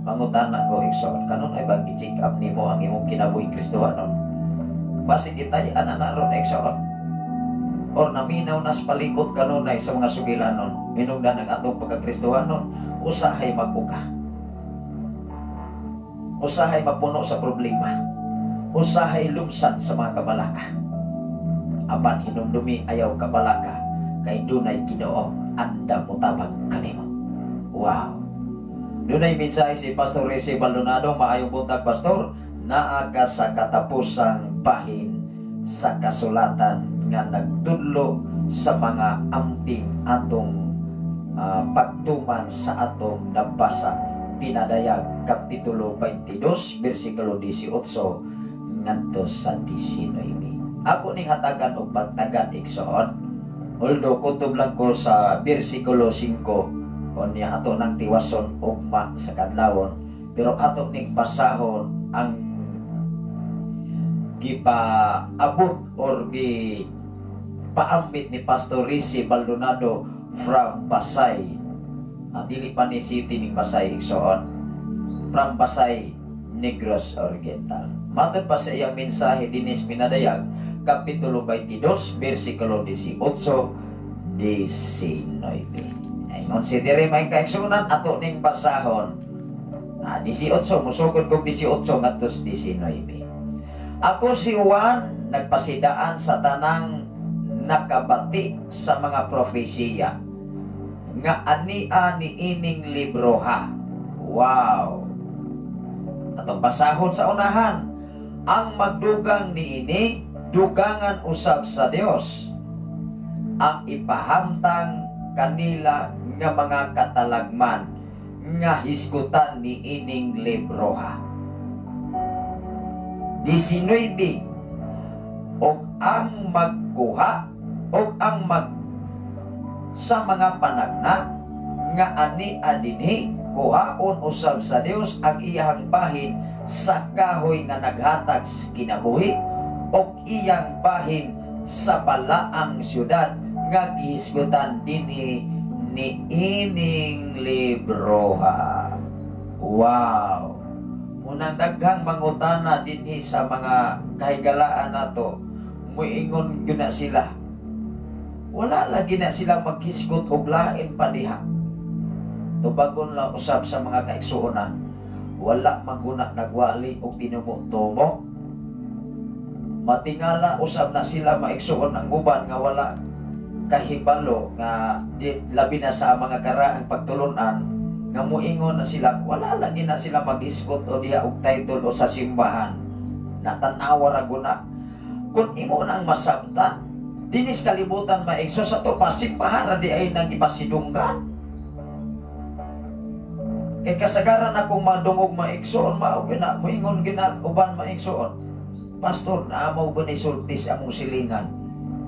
Mangutana ko, igsoon, kanunay bang gi-check up nimo ang imong kinabuhing Kristohanon? Basig gitay-an na naron, igsoon. Or naminaw nas palibot kanunay sa mga sugilanon, minungdan ang atong pagkakristohanon, usahay mag-uka. Usahay mapuno sa problema. Usahay lumsan sa mga kabalaka. Apan hinumdumi, ayaw kabalaka, kay dunay Ginoo andam motabang kanimo. Wow. Dunay mensahe si Pastor Rese Baldonado, "Maayong buntag, Pastor. Naa ka sa katapusang bahin sa kasulatan nga nagtudlo sa mga amping atong pagtuman sa atong nabasa. Pinadayag Kapitulo 22 bersikulo 18 ngadto sa 19." Ako ning hatagan og pagtagad, igsoon. Although kutob lang ko sa bersikulo 5, unya ato nang tiwason ugma sa kadlawon, pero ato ning basahon ang gipaabot or gi paambit ni Pastor Rizzi Baldonado from Pasay. Dili pa ni city ning Pasay, igsoon. From Pasay, Negros Oriental. Matod pa sa iyang mensahe dinis Pinadayag Kapitulo 22 versikulo 18 19. Ingon si diri, may kaigsunan, ato ning basahon. 18, musugod kog 18 ngadto 19. "Ako si Juan, nagpasidaan sa tanang nakabati sa mga propesiya nga ania ni ining libro ha." Wow. Atong basahon sa unahan. "Ang magdugang niini, dugangan usab sa Dios ang ipahamtang kanila nga mga katalagman nga hisgutan ni ining libroha. 19. "Og ang magkuha og ang mag sa mga panagna nga ani adinhi, kuhaon usab sa Dios ang iyang bahin sa kahoy nga naghatag sa kinabuhi og iyang bahin sa balaang syudad nga gihisgutan dinhi ni ining libroha." Wow! Unang daghang mangutana dinhi sa mga kahigalaan nato, muingon gyud na sila. Wala lagi na sila maghisgot og lain pa diha. Tubagon lang usab sa mga kaigsuonan, wala maguna nagwali og tinumo-tumo. Matingala usab na sila, maigsuon, ang uban nga wala kahibalo nga di, labi na sa mga karaang pagtulunan, nga muingon na sila wala lagi na sila maghisgot o diha og title o sa simbahan. Natanawa ra guna kung imo nang masabtan dinis kalibutan, maigso, sa to pa simbahan ra di ay nang ipasidunggan. Kay kasagaran akong madungog, maigsoon, mao gina muingon gina uban, maigsoon, "Pastor, naa mo ba ni sulti sa among silingan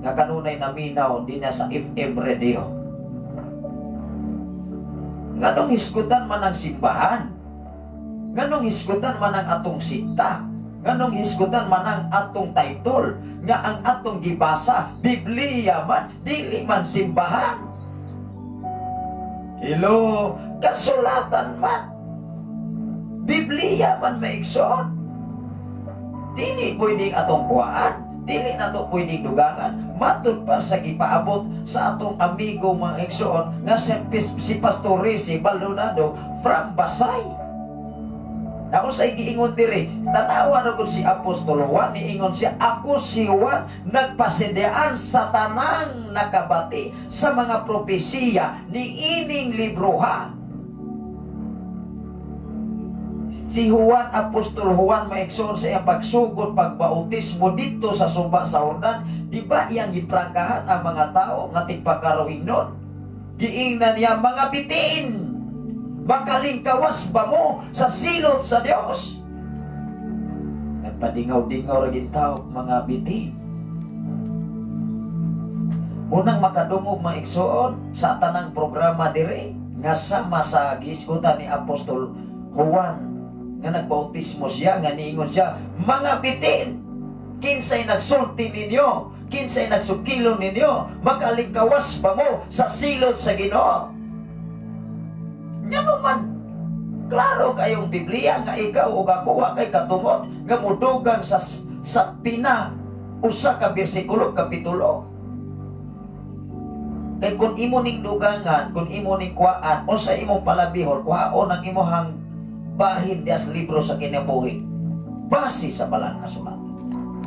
nga kanunay naminaw dinha sa FM radio?" Nganong hisgutan man ang simbahan? Nganong hisgutan man ang atong sikta? Nganong hisgutan man ang atong title? Nga ang atong gibasa, Biblia man, dili man simbahan. Hello, kasulatan man. Biblia man, maigsoon. Dili pwedeng atong kuhaan, dili na to pwedeng dugangan. Matud pa sa gipaabot sa atong amigo, mga igsoon, nga si Pastor si Baldonado from Basay. Ako sa giingon diri, tanawa na gud si Apostol Juan, niingon siya, "Ako si Juan, nagpasidaan sa tanang nakabati sa mga propesiya ni ining libroha." Si Juan, Apostol Juan, maigsoon, sa iyang pagsugod, pagbautismo dito sa suba sa Jordan, di ba iyang giprangkahan ang mga tao nga tigpakaroing nun? Giingnan niya, "Mga bitin, makalingkawas ba mo sa silot sa Dios?" Nagpadingaw-dingaw ra tao, "Mga bitin." Munang makadungog, maigsoon, sa tanang programa dire nga sama sa gihisgutan ni Apostol Juan nga nagbautismo siya nga niingon siya, "Mga bitin, kinsay nagsulti ninyo Kinsay nagsukilon ninyo? Makalingkawas ba mo sa silot sa Ginoo? Ngano man, klaro kayong Biblia nga ikaw ug ako wa kay katungod nga mudugang sa pina usa ka bersikulo, kapitulo. Kay kung imo ning dugangan, kung imo ning kuhaan, unsa imong palabihon, kuhaon ang imuhang bahin diya sa libro sa kinabuhi base sa balang kasulatan.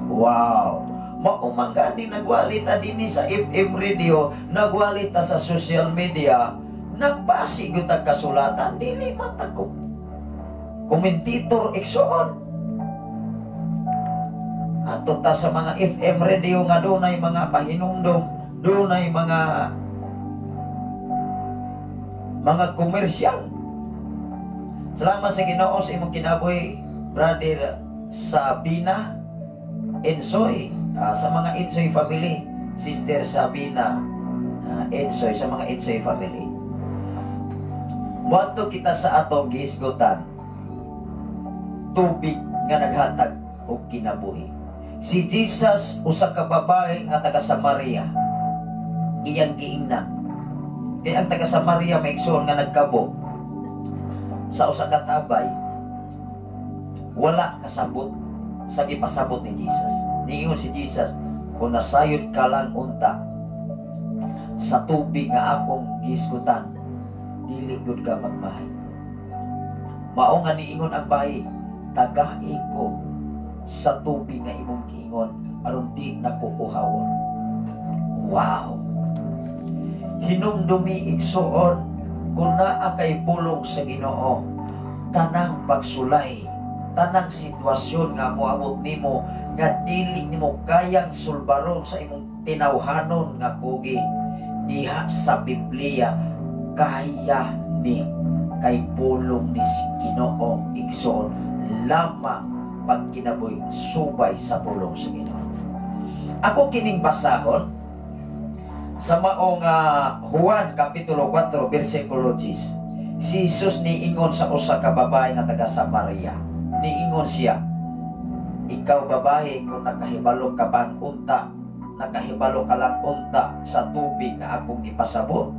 Wow! Mao man gani nagwali ta dinhi sa FM radio, nagwali ta sa social media, nagbase gyud tag kasulatan, dili man ta ko komentator, igsoon. Ato ta sa mga FM radio nga dunay mga pahinumdom, dunay mga komersyal. Salamat sa Ginoo sa imong kinabuhi, Brother Sabina Ensoy, sa mga Ensoy family, Sister Sabina Ensoy, sa mga Ensoy family. Moadto kita sa atong gihisgutan, tubig nga naghatag og kinabuhi. Si Jesus, usa ka babae nga taga Samaria, iyang giingnan. Kay ang taga Samaria, may igsoon nga nagkabo sa usa ka tabay, wala kasabot sa gipasabot ni Jesus. Niingon si Jesus, "Kung nasayod ka lang unta sa tubig nga akong gihisgutan, dili gud ka magmahay." Mao nga niingon ang bayi, "Tagai ko sa tubig nga imong giingon aron di nako uhawon." Wow! Hinumdumi, igsoon, kung naa kay pulong sa Ginoo, tanang pagsulay, tanang sitwasyon nga moabot nimo nga dili nimo kayang sulbaron sa imong tinawhanon nga kugi, diha sa Biblia kaya ni, kay pulong ni Ginoo, igsoon, lamang pagkinabuhi subay sa pulong sa Ginoo. Ako kining basahon sa maong Juan Kapitulo 4 versikulo 10. Si Jesus niingon sa usa ka babae nga taga Samaria. Niingon siya, "Ikaw babae, kung nakahibalo ka bang unta, nakahibalo ka lang unta sa tubig nga akong gipasabot,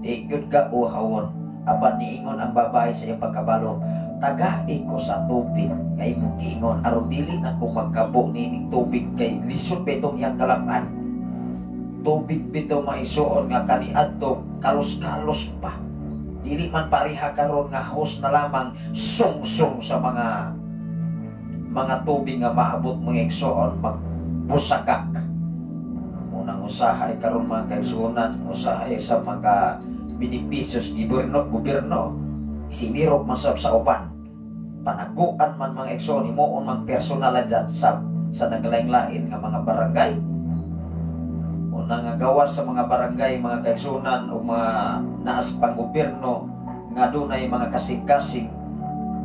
di gyud ka uhawon." Apan niingon ang babae sa iyang pagkabalo, "Tagai ko sa tubig nga imong giingon aron dili na ko magkabo niining tubig," kay lisod pa itong iyang kalapan. Tubig bitaw, maigsuon, nga kaniadto kalos-kalos pa. Dili man pareha karon nga hose na lamang sungsong sa mga tubig nga maabot, mga igsoon, magbusakak. Unang usahay karon, mga kaigsuonan, usahay sa mga benepisyo sa gobyerno, simirok man sab sa uban. Panaguan man, mga igsoon, himuon mang personalidad sa naglain-lain nga mga barangay. Una nga gawas sa mga barangay, mga kaigsuonan, o mga naas pang gobyerno nga dunay mga kasing-kasing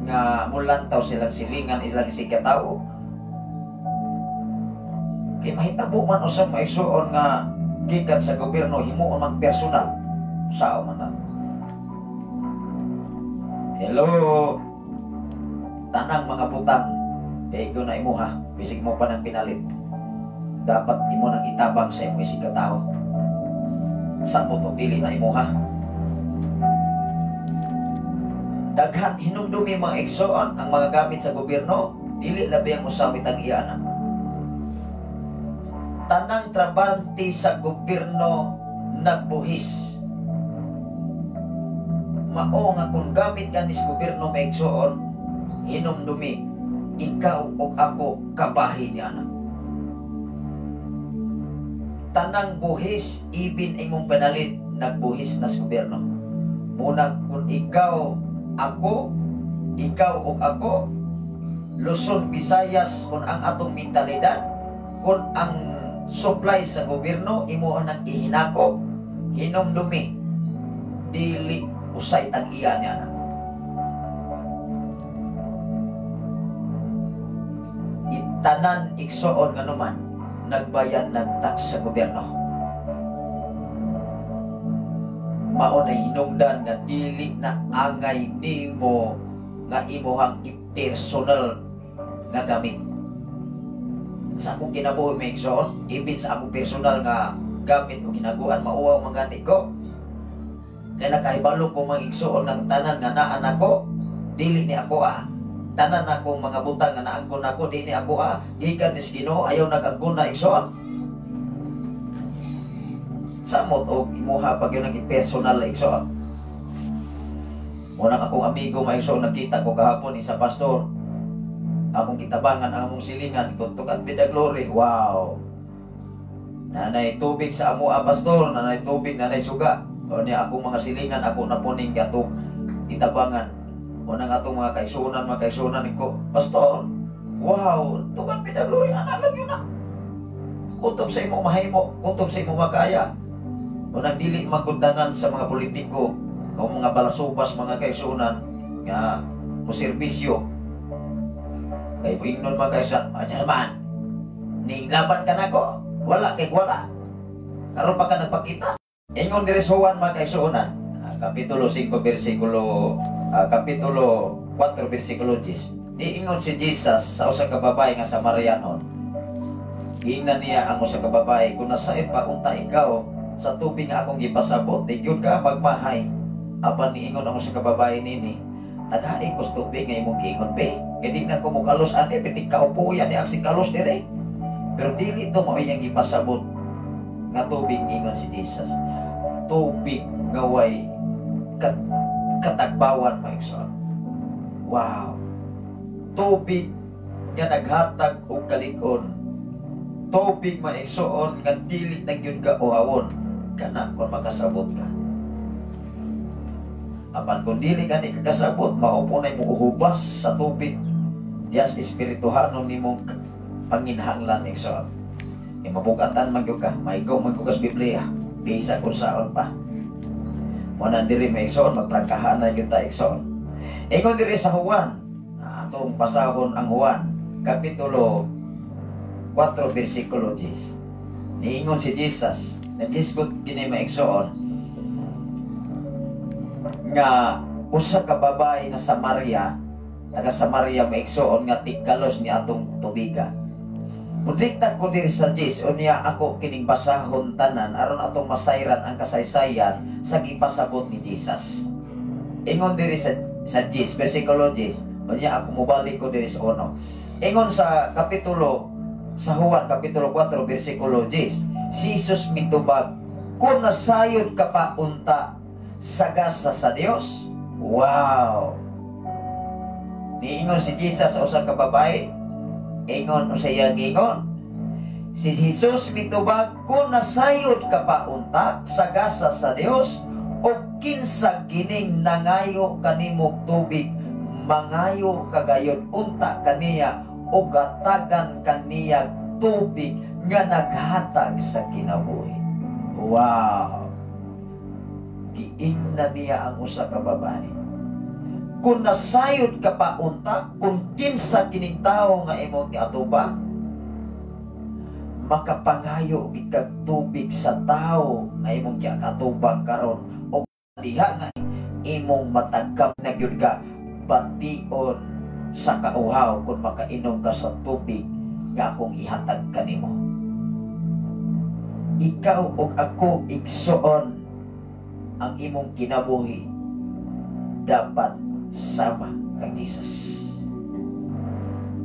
nga mulantaw silang silingan, ilang sikatao. Kay mahitabo man usab, maigsuon, nga gikan sa gobyerno himuon mang personal sao man na. Hello, tanang mga butang kay na imuha, bisig mo pa ng pinalit, dapat imo nang itabang sa imong isigkatao. Samot og dili na imuha. Daghan, hinumdumi, mga igsoon, ang mga gamit sa gobyerno dili labi ang usawit ang iyana. Tanang trabante sa gobyerno nagbuhis. Mao nga kung gamit ganis gobyerno, mga igsoon, hinumdumi, ikaw ug ako kabahin ni ana. Tanang buhis, ibin imong panalit, nagbuhis na sa gobyerno. Muna kung ikaw, ako, ikaw ug ako, Luzon, Visayas, kung ang atong mentalidad, kung ang supply sa gobyerno, imo nang ihinako, hinumdumi, dili usay tag-iya niya na. Itanan, igsoon, nga naman, nagbayad ng tax sa gobyerno. Mao na hinungdan nga dili na angay nimo nga imuhang i-personal nga gamit. Sa akong kinabuhi, mga igsoon, even sa akong personal nga gamit o ginaguan, mauwaw man gani ko. Kaya nakahibalo ko, mga igsoon, ng tanan nga naa nako, dili ni ako ah. Tanan akong mga butang nga naangkon ako, di ni ako ah. Gikan ni Ginoo, ayaw nag-angkon na, igsoon. Samot og imuha pag yun ang personal, igsoon. Munang akong amigo, mga igsoon, nakita ko kahapon isa pastor. Akong kitabangan ang among silingan, kung to God be the glory. Wow! Nanay tubig sa amo ah, pastor, nanay tubig, nanay suga. O niya akong mga silingan, ako na po ning gato itabangan. O nang atong mga kaigsunan ko, "Pastor, wow, to God be the glory, anak lang yun na." Kutob sa imo mahimo, kutob sa imo makaya. O nang dili magkuntanan sa mga politiko, o mga balasubas, mga kaigsunan, nga mo serbisyo. Kay moingnon man kay sa, "Man, ning laban ka nako, wala kay wala. Karon pa ka nagpakita." Ingon diri sa Juan, mga kaigsuonan, kapitulo 5 bersikulo kapitulo 4 bersikulo 10. Niingon si Jesus sa usa ka babae nga Samarianon. Giingnan niya ang usa ka babae, "Kung nasayod pa unta ikaw sa tubig nga akong gipasabot, di gyud ka magmahay." Apan niingon ang usa ka babae nini, "Tagai ko sa tubig nga imong giingon be. Kay di na ko mokalos ani, bitig kaupuyan ni ang sikalos dire." "Pero dili to mao iyang gipasabot nga tubig," ingon si Jesus. Tubig nga way katagbawan, mga igsoon. Wow. Tubig nga naghatag og kalig-on. Tubig, mga igsoon, nga dili na gyud ka uhawon kana kung makasabot ka. Apan kung dili gani kakasabot, mao po na mo uhubas sa tubig. Diyas espirituhanon nimong panginhanglan, igsoon. Kay mabugatan man gyud ka, maigo man gyud ka sa Biblia, bisa kung saon pa. Mo na diri, mga igsoon, magprangkahan na gyud ta, igsoon. Ingon diri sa Juan, atong basahon ang Juan, kapitulo 4 bersikulo 10. Niingon si Jesus, naghisgot kini, mga igsoon, nga usa ka babae nga Samaria, taga Samaria, mga igsoon, nga tigkalos ni atong tubiga. Mudikta ko diri sa 10, unya ako kining basahon tanan aron atong masayran ang kasaysayan sa gipasabot ni Jesus. Ingon diri sa 10, versikulo 10, unya ako mobalik ko diri sa 1. Ingon sa kapitulo sa Juan kapitulo 4 versikulo 10, si Jesus mitubag, "Kung nasayod ka pa unta sa gasa sa Dios." Wow! Niingon si Jesus sa usa ka babae, ingon o sa iyang ingon. Si Jesus mitubag, "Kung nasayod ka pa unta sa gasa sa Dios, o kinsa kining nangayo kanimo tubig, mangayo kagayon unta kaniya o gatagan kaniya tubig nga naghatag sa kinabuhi." Wow! Giingnan niya ang usa ka babae. "Kung nasayod ka pa unta, kung kinsa kining tawo nga imong giatubang, makapangayo gikag tubig sa tawo nga imong giatubang karon o diha nga imong matagkam na gyud ka bation sa kauhaw kung makainom ka sa tubig nga akong ihatag kanimo." Ikaw ug ako, igsoon, ang imong kinabuhi dapat sama kang Jesus.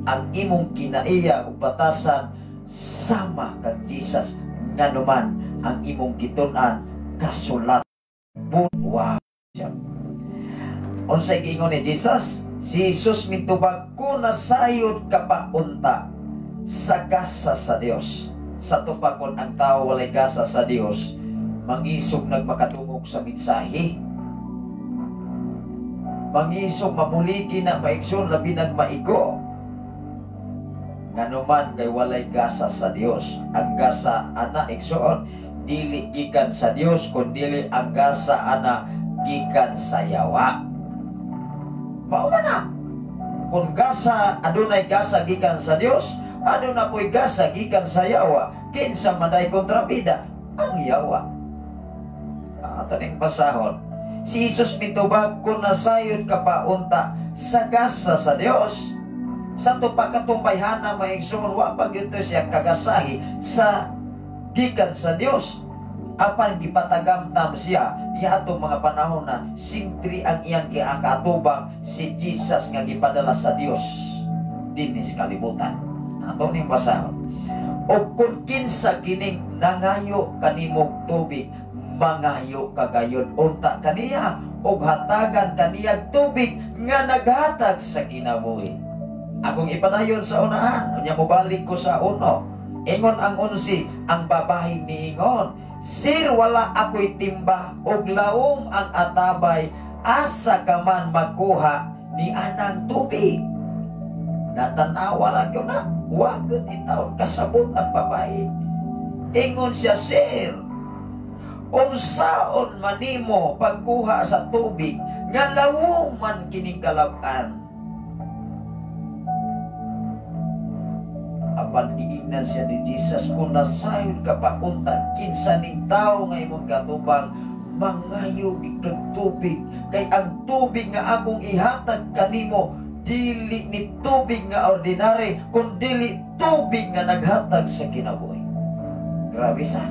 Ang imong kinaiya ug batasan sama kang Jesus, nganuman ang imong gitun-an kasulat. Wow. Unsay giingon ni Jesus? Si Jesus mitubag, "Kung nasayod ka pa unta sa gasa sa Dios." Sa tupa kon ang tao walay gasa sa Dios, mangisog nagmakadungog sa mensahe. Mangisog mamuligi na, mga igsoon, labi nag maigo. Nganuman kay walay gasa sa Dios. Ang gasa ana, igsoon, dili gikan sa Dios kun dili ang gasa ana gikan sa yawa. Mao man na. Kung gasa adunay gasa gikan sa Dios, aduna po'y gasa gikan sa yawa. Kinsa man day kontrabida? Ang yawa. Ato ning basahon. Si Jesus mitubag, "Kung nasayod ka pa unta sa gasa sa Dios, Sa pa katong bayhana, mga igsoon, wa pa gyud siya kagasahi sa gikan sa Dios. Apan gipatagamtam siya niadtong mga panahon na siyempre ang iyang giakatubang si Jesus nga gipadala sa Dios dinhi sa kalibutan. Ato ning basahon. "O kung kinsa kining nangayo kanimog tubig, mangayo kagayon unta kaniya og hatagan kaniya tubig nga naghatag sa kinabuhi." Akong ipadayon sa unahan, unya mobalik ko sa uno. Ingon ang 11, ang babae miingon, "Sir, wala ako'y timba og lawom ang atabay, asa ka man magkuha ni anang tubig?" Natanawa ra gyud na, wa gyud intawon kasabot ang babae. Ingon siya, "Sir, unsaon man nimo pagkuha sa tubig nga lawom man kining kalab-an?" Apan giingnan siya ni Jesus, "Kung nasayod ka pa unta kinsa ning tawo nga imong katubang, mangayo kag tubig, kay ang tubig nga akong ihatag kanimo dili ni tubig nga ordinary, kun dili tubig nga naghatag sa kinabuhi." Grabe sa.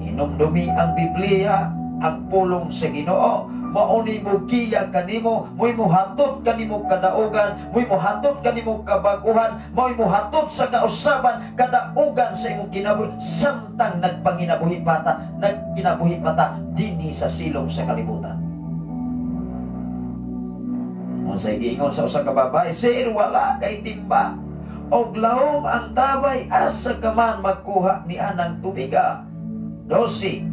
Hinumdumi ang Biblia, ang pulong sa Ginoo, mauni mo giya kanimo, mo'y mohatod kanimo kadaugan, mo'y mohatod kanimo kabaguhan, mo'y mohatod sa kausaban kadaugan sa imong kinabuhi samtang nagpanginabuhi pa ta, nagkinabuhi pa ta dinhi sa silong sa kalibutan. Unsay giingon sa usa ka babae, "Sir, wala kay timba og lawom ang tabay, asa ka man magkuha ni anang tubiga?" 12,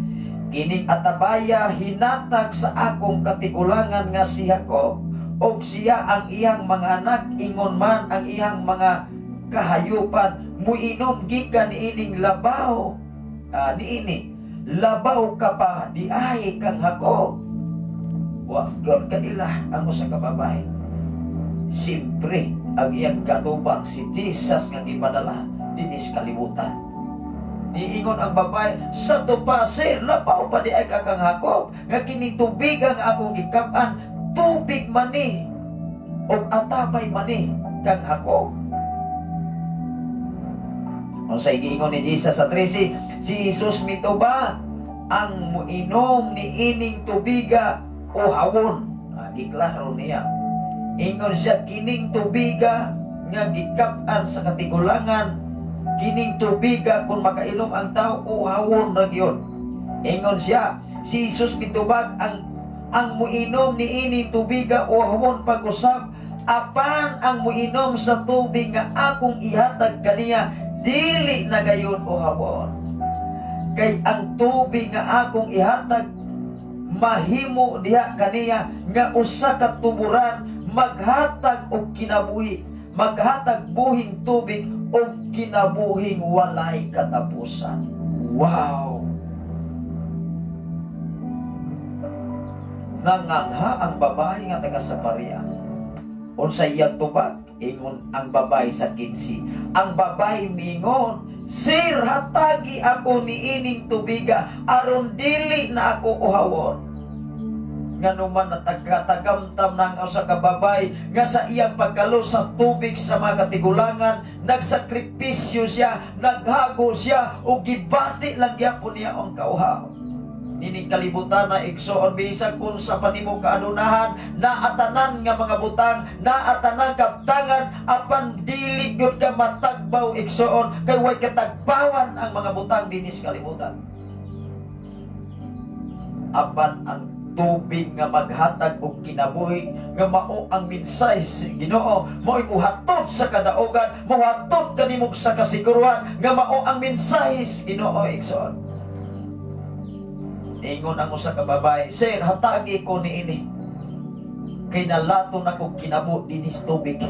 "Kining atabaya hinatag sa akong katigulangan nga si Jacob, og siya ang iyang mga anak, ingon man ang iyang mga kahayupan, muinom gikan niining labaw, niini. Labaw ka pa diay kang Jacob?" Wa gyud kaila ang usa ka babae. Siyempre, ang iyang katubang si Jesus nga gipadala dinhi sa kalibutan. Niingon ang babae, "Sa pa, sir, labaw pa di ay kakang Jacob, nga kining tubig ang akong gikap-an, tubig mani, o atabay mani kang Jacob?" Unsay giingon ni Jesus sa 13, si Jesus mitubag, "Ang muinom ni ining tubiga uhawon." Giklaro niya. Ingon siya, "Kining tubiga nga gikap-an sa katigulangan, kining tubiga kung makainom ang tao, uhawon ra gyud." Ingon siya, si Jesus mitubag, ang muinom ni ining tubiga uhawon pag-usab, apan ang muinom sa tubig nga akong ihatag kaniya dili na gayon uhawon. Kay ang tubig nga akong ihatag mahimo diha kaniya nga usa ka tuburan maghatag og kinabuhi, maghatag buhing tubig og kinabuhing walay katapusan." Wow! Nangangha ang babae nga taga Samaria. Unsa iyang tubag? Ingon ang babae sa 15. Ang babae mingon, "Sir, hatagi ako niining tubiga aron dili na ako uhawon." Nganuman natagkatagamtam ng usa ka babae nga sa iyang pagkalos sa tubig sa mga katigulangan, nagsakripisyo siya, naghago siya, o gibati lang gyapon niya ang kauhaw. Nining kalibutan na, igsoon, bisan kung sa panimo kaadunahan, naatanan nga mga butang, naatanan kaptangan, apan dili gyud ka matagbaw, igsoon, kay way katagbawan ang mga butang dinhi sa kalibutan. Apan ang tubig nga maghatag og kinabuhi nga mao ang mensahe sa Ginoo, mao'y muhatod sa kadaugan, muhatod kanimo sa kasiguruhan nga mao ang mensahe sa Ginoo, igsoon. Ingon ang usa ka babae, "Sir, hatagi ko niini kay nalaton ako kinabuhi dinhi sa tubig,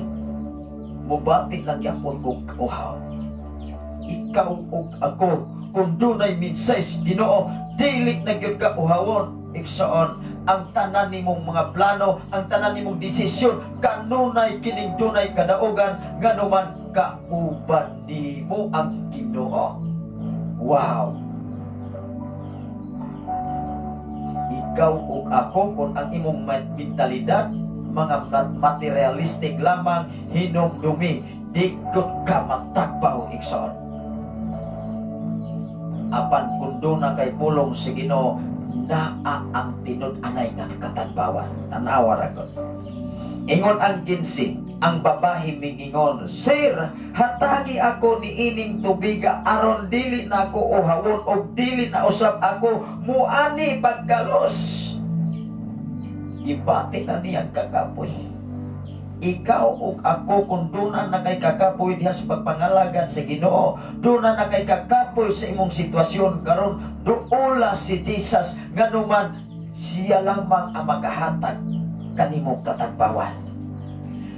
mubati lang gyapon kog uhaw." Ikaw ug ako, kung dunay mensahe sa Ginoo, dili na gyud ka uhawon. Igsoon, ang tanan nimong mga plano, ang tanan nimong desisyon, kanunay kining dunay kadaugan, nganuman kauban nimo ang Ginoo. Wow! Ikaw ug ako, kung ang imong mentalidad, Mga materialistic lamang, hinumdumi, di gud ka matagbaw, igsoon. Apan kung duna kay pulong sa Ginoo, naa ang tinud-anay nga katagbawan. Tanawa ra gud. Ingon ang 15, ang babae mingingon, "Sir, hatagi ako ni ining tubiga aron dili na ako uhawon og dili na usab ako muani pagkalos." Gibati na niya ang kakapoy. Ikaw ug ako, kung duna na kay kakapoy diha sa pagpangalagad sa Ginoo, duna na kay kakapoy sa imong sitwasyon karon, duola si Jesus, nganuman siya lamang ang makahatag kanimo katagbawan.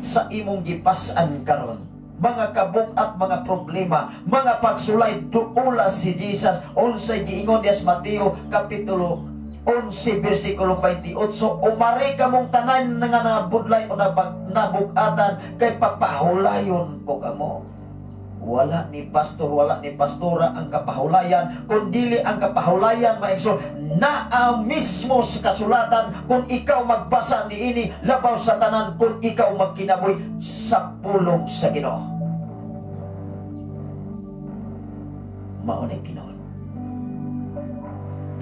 Sa imong gipas-an karon, mga kabuk at mga problema, mga pagsulay, duola si Jesus. Unsay giingon diha sa Mateo kapitulo 11 bersikulo 28? "Umari kamong tanan nga nabudlay o nabugatan kay papahulayon ko kamo." Wala ni pastor, wala ni pastora ang kapahulayan, kundili ang kapahulayan, maigsoon, naa mismo sa kasulatan kung ikaw magbasa niini, labaw sa tanan kung ikaw magkinabuhi sa pulong sa Ginoo. Mao ni tinuod.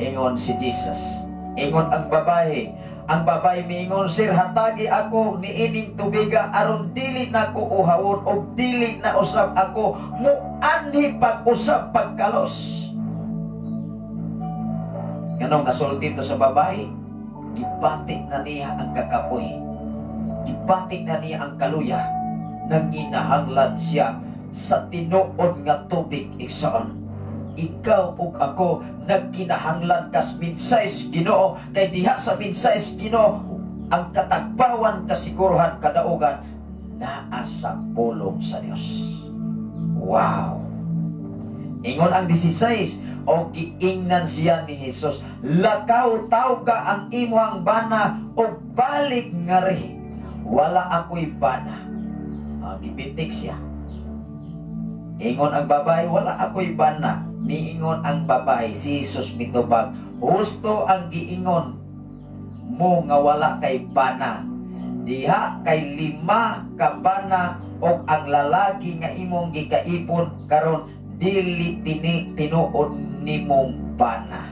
Ingon si Jesus. Ingon ang babae. Ang babae miingon, "Sir, hatagi ako ni ining tubiga aron dili na ko uhawon og dili na usab ako muanhi pag-usab pagkalos." Nganong nasulti to sa babae? Gibati na niya ang kakapoy. Gibati na niya ang kaluya. Nanginahanglan siya sa tinuod nga tubig, igsoon. Ikaw ug ako nagkinahanglan kas mensahe Ginoo, kay diha sa mensahe Ginoo ang katagbawan, kasiguruhan, kadaugan naa sa pulong sa Dios. Wow. Ingon ang 16, o giingnan siya ni Jesus, "Lakaw, tawga ang imuhang bana o balik ngari." "Wala ako'y bana." Gibitik siya. Ingon ang babae, "Wala ako'y bana." Miingon ang babae, si Jesus mitubag, "Husto ang giingon mo nga wala kay bana. Diha kay 5 ka bana og ang lalaki nga imong gikaipon karon dili tinuod nimong bana."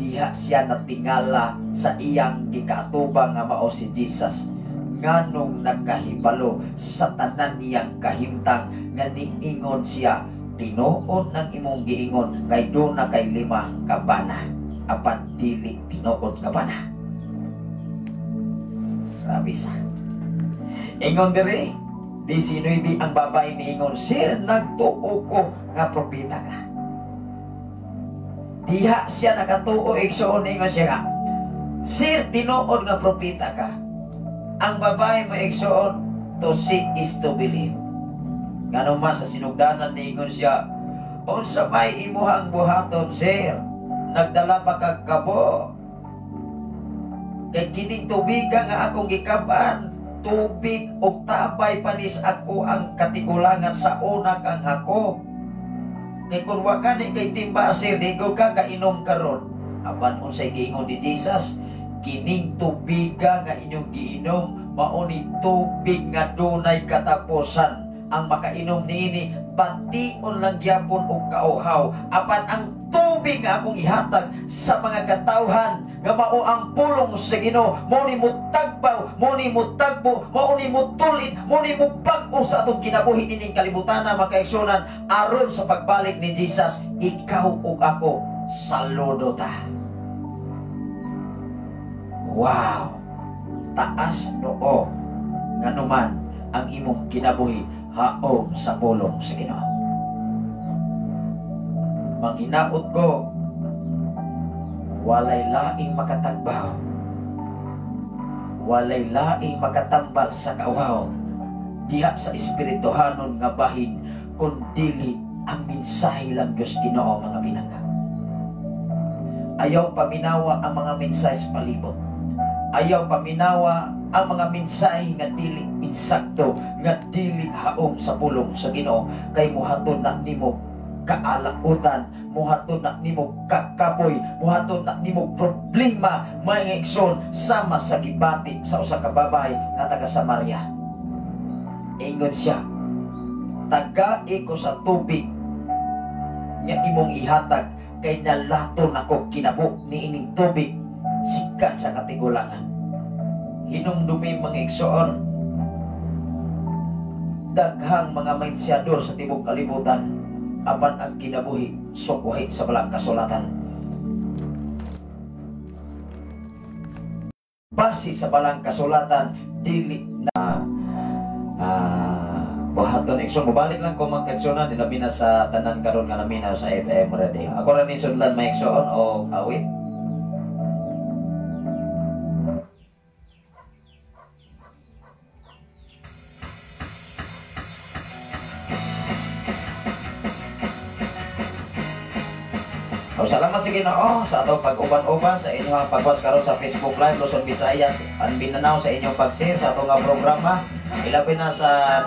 Diha siya natingala sa iyang gikaatubang nga mao si Jesus, nganong nakahibalo sa tanan niyang kahimtang nga niingon siya, "Tinuod ng imong giingon kay duna kay 5 ka bana, apan dili tinuod nga bana." Grabe sa. Ingon diri, 19, ang babae miingon, "Sir, nagtuo ko nga propeta ka." Diha siya nakatuo, igsoon, ingon siya nga, "Sir, tinuod nga propeta ka." Ang babae mo, igsoon, to see is to believe. Ngano man sa sinugdanan niingon siya, "Unsa may imuhang buhaton, sir? Nagdala pa kag kabo? Kay kining tubiga nga akong gikaban, tubig og tabay panis ako ang katigulangan sa una kang hako. Kay kun wa kani kay timba, sir, di ko ka kainom karon." Apan unsay giingon ni Jesus? "Kining tubiga nga inyong giinom mao ni tubig nga dunay katapusan. Ang makainom niini bation lang gyapon og kauhaw. Apan ang tubig nga akong ihatag sa mga katawhan nga mao ang pulong sa Ginoo, mao ni motagbaw, mao ni motagbo, mao ni motulin, mao ni mobag-o sa atong kinabuhi nining kalibutan, mga kaigsuonan, aron sa pagbalik ni Jesus, ikaw ug ako saludo ta." Wow! Taas noo nganuman ang imong kinabuhi haom sa pulong sa Ginoo. Manghinaot ko, walay laing makatagbaw, walay laing makatambal sa kauhaw diha sa espirituhanon nga bahin kun dili ang mensahe lang Dios Ginoo, mga binangga. Ayaw paminawa ang mga mensahe sa palibot. Ayaw paminawa ang mga mensahe nga dili insakto, nga dili haom sa pulong sa Ginoo, kay muhatod na nimo kaalautan, muhatod na nimo kakapoy, muhatod na nimo problema, mga igsoon, sama sa gibati sa usa ka babae nga taga Samaria. Ingon siya, tagai ko sa tubig nga imong ihatag kay nalaton ako kinabo niining tubig sikat sa katigulangan. Hinumdumi mga igsoon, daghang mga mainsyador sa tibok kalibutan, apan ang kinabuhi sukwahi sa balang kasulatan. Base sa balang kasulatan, dili na buhaton igsoon. Mubalik lang ko mga kaigsuonan, ilabi na sa tanan karon nga naminaw sa FM radio. Ako ra ni sudlan mga igsoon og awit. O, salamat sa Ginoo sa atong pag-uban-uban sa inyong pagwas karon sa Facebook Live Luzon, Visayas and Mindanao sa inyong pag-share sa atong programa. Ilabi na sa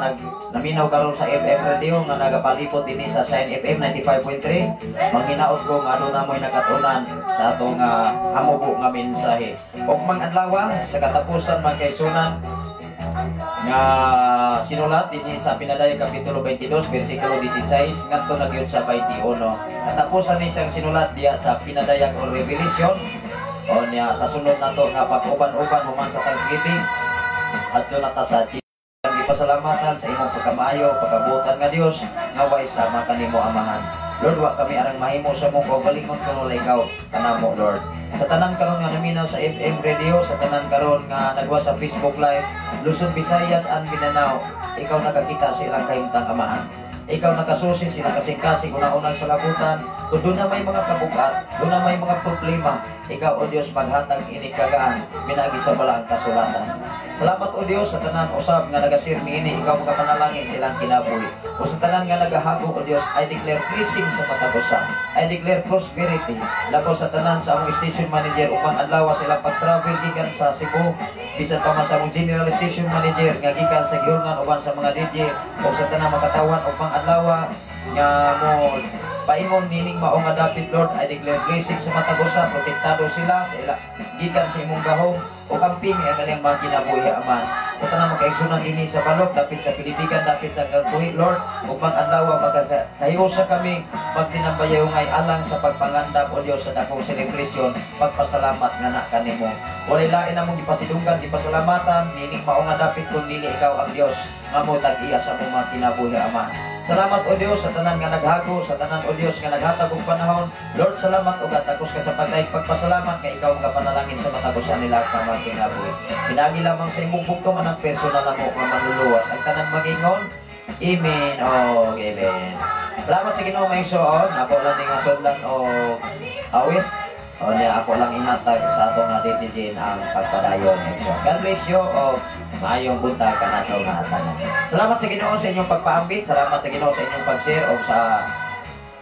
naminaw karon sa FM radio nga nagapalipot dinhi sa Shine FM 95.3. Manghinaot ko nga aduna mo'y nakatunan sa atong hamubo nga mensahe. Og mang adlaw sa katapusan mga kaigsuonan nga sinulat dinhi sa Pinadayag Kapitulo 22 versikulo 16 ngadto na gyud sa 21. Katapusan ni siyang sinulat diya sa Pinadayag o Revelation. O niya sa sunod nato nga pag-uban-uban human sa Thanksgiving adto na ta sa gipasalamatan sa imong pagkamaayo, pagkabuotan nga Dios nga way sama kanimo Amahan. Lord, wa kami arang mahimo sa mong kaugalingon kun wala ikaw kanamo, Lord. Sa tanan karon nga naminaw sa FM radio, sa tanan karon nga nagwa sa Facebook Live, Luzon, Visayas and Mindanao, ikaw nakakita sa ilang kahimtang Amahan. Ikaw nakasusi sila kasing-kasing una-unang sa labutan. Kung doon na may mga kabugat, doon na may mga problema, ikaw, O Dios, maghatag inig kagaan, minagi sa balaang kasulatan. Salamat, O Dios, sa tanan usab nga nagasir niini, ikaw magapanalangin silang kinabuhi. O sa tanan nga nagahago, O Dios, I declare blessing sa matag usa. I declare prosperity. Labaw sa tanan sa among station manager upang adlaw sa ilang pag-travel gikan sa Cebu, bisan pa man sa among general station manager nga gikan sa Gihulngan uban sa mga DJ, o sa tanan makatawan upang adlaw nga mo paingon nining mao nga dapit, Lord, I declare blessing sa matag usa, protektado sila sa ila gikan sa imong gahom o kamping ang kanilang mga kinabuhi, Amahan. Sa tanang makaigsunan dinhi sa balok, dapit sa Pilipigan, dapit sa Kaltuhi, Lord, upang adlaw magkahiusa kami magtinambayungay alang sa pagpangandam, O Dios, sa dakong selebrasyon, pagpasalamat nga na kanimo. Walay lain among gipasidunggan, gipasalamatan nining mao nga dapit kun dili ikaw ang Dios nga mo tag-iya sa among mga kinabuhi, Amahan. Salamat, O Dios, sa tanan nga naghago, sa tanan, O Dios, nga naghatag og panahon. Lord, salamat og atagos ka sa pagdaig pagpasalamat nga ikaw ang panalangin sa matag usa nila nga mga kinabuhi. Pinaagi lamang sa imong bugtong anang personal namo nga manluluwas. Ang tanan magingon, amen o amen. Salamat sa Ginoo mga igsoon. Ako lang ning sudlan o awit. O niya ako lang ihatag sa atong nga DTJ ang pagpadayon. God bless you o maayong buntag kanato nga tanan. Salamat sa Ginoo sa inyong pagpaambit, salamat sa Ginoo sa inyong pag-share o sa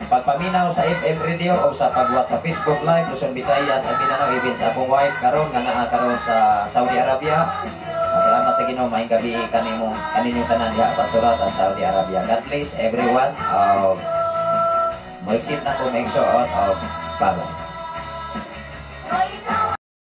pagpaminaw sa FM radio o sa pagwat sa Facebook Live Luzon, Visayas at Mindanao, even sa akong wife karon nga naa karon sa Saudi Arabia. Salamat sa Ginoo, maayong gabi kanimo kaninyong tanan diha pastora sa Saudi Arabia. God bless everyone. Mo-exit na ko mga igsoon. Bye bye.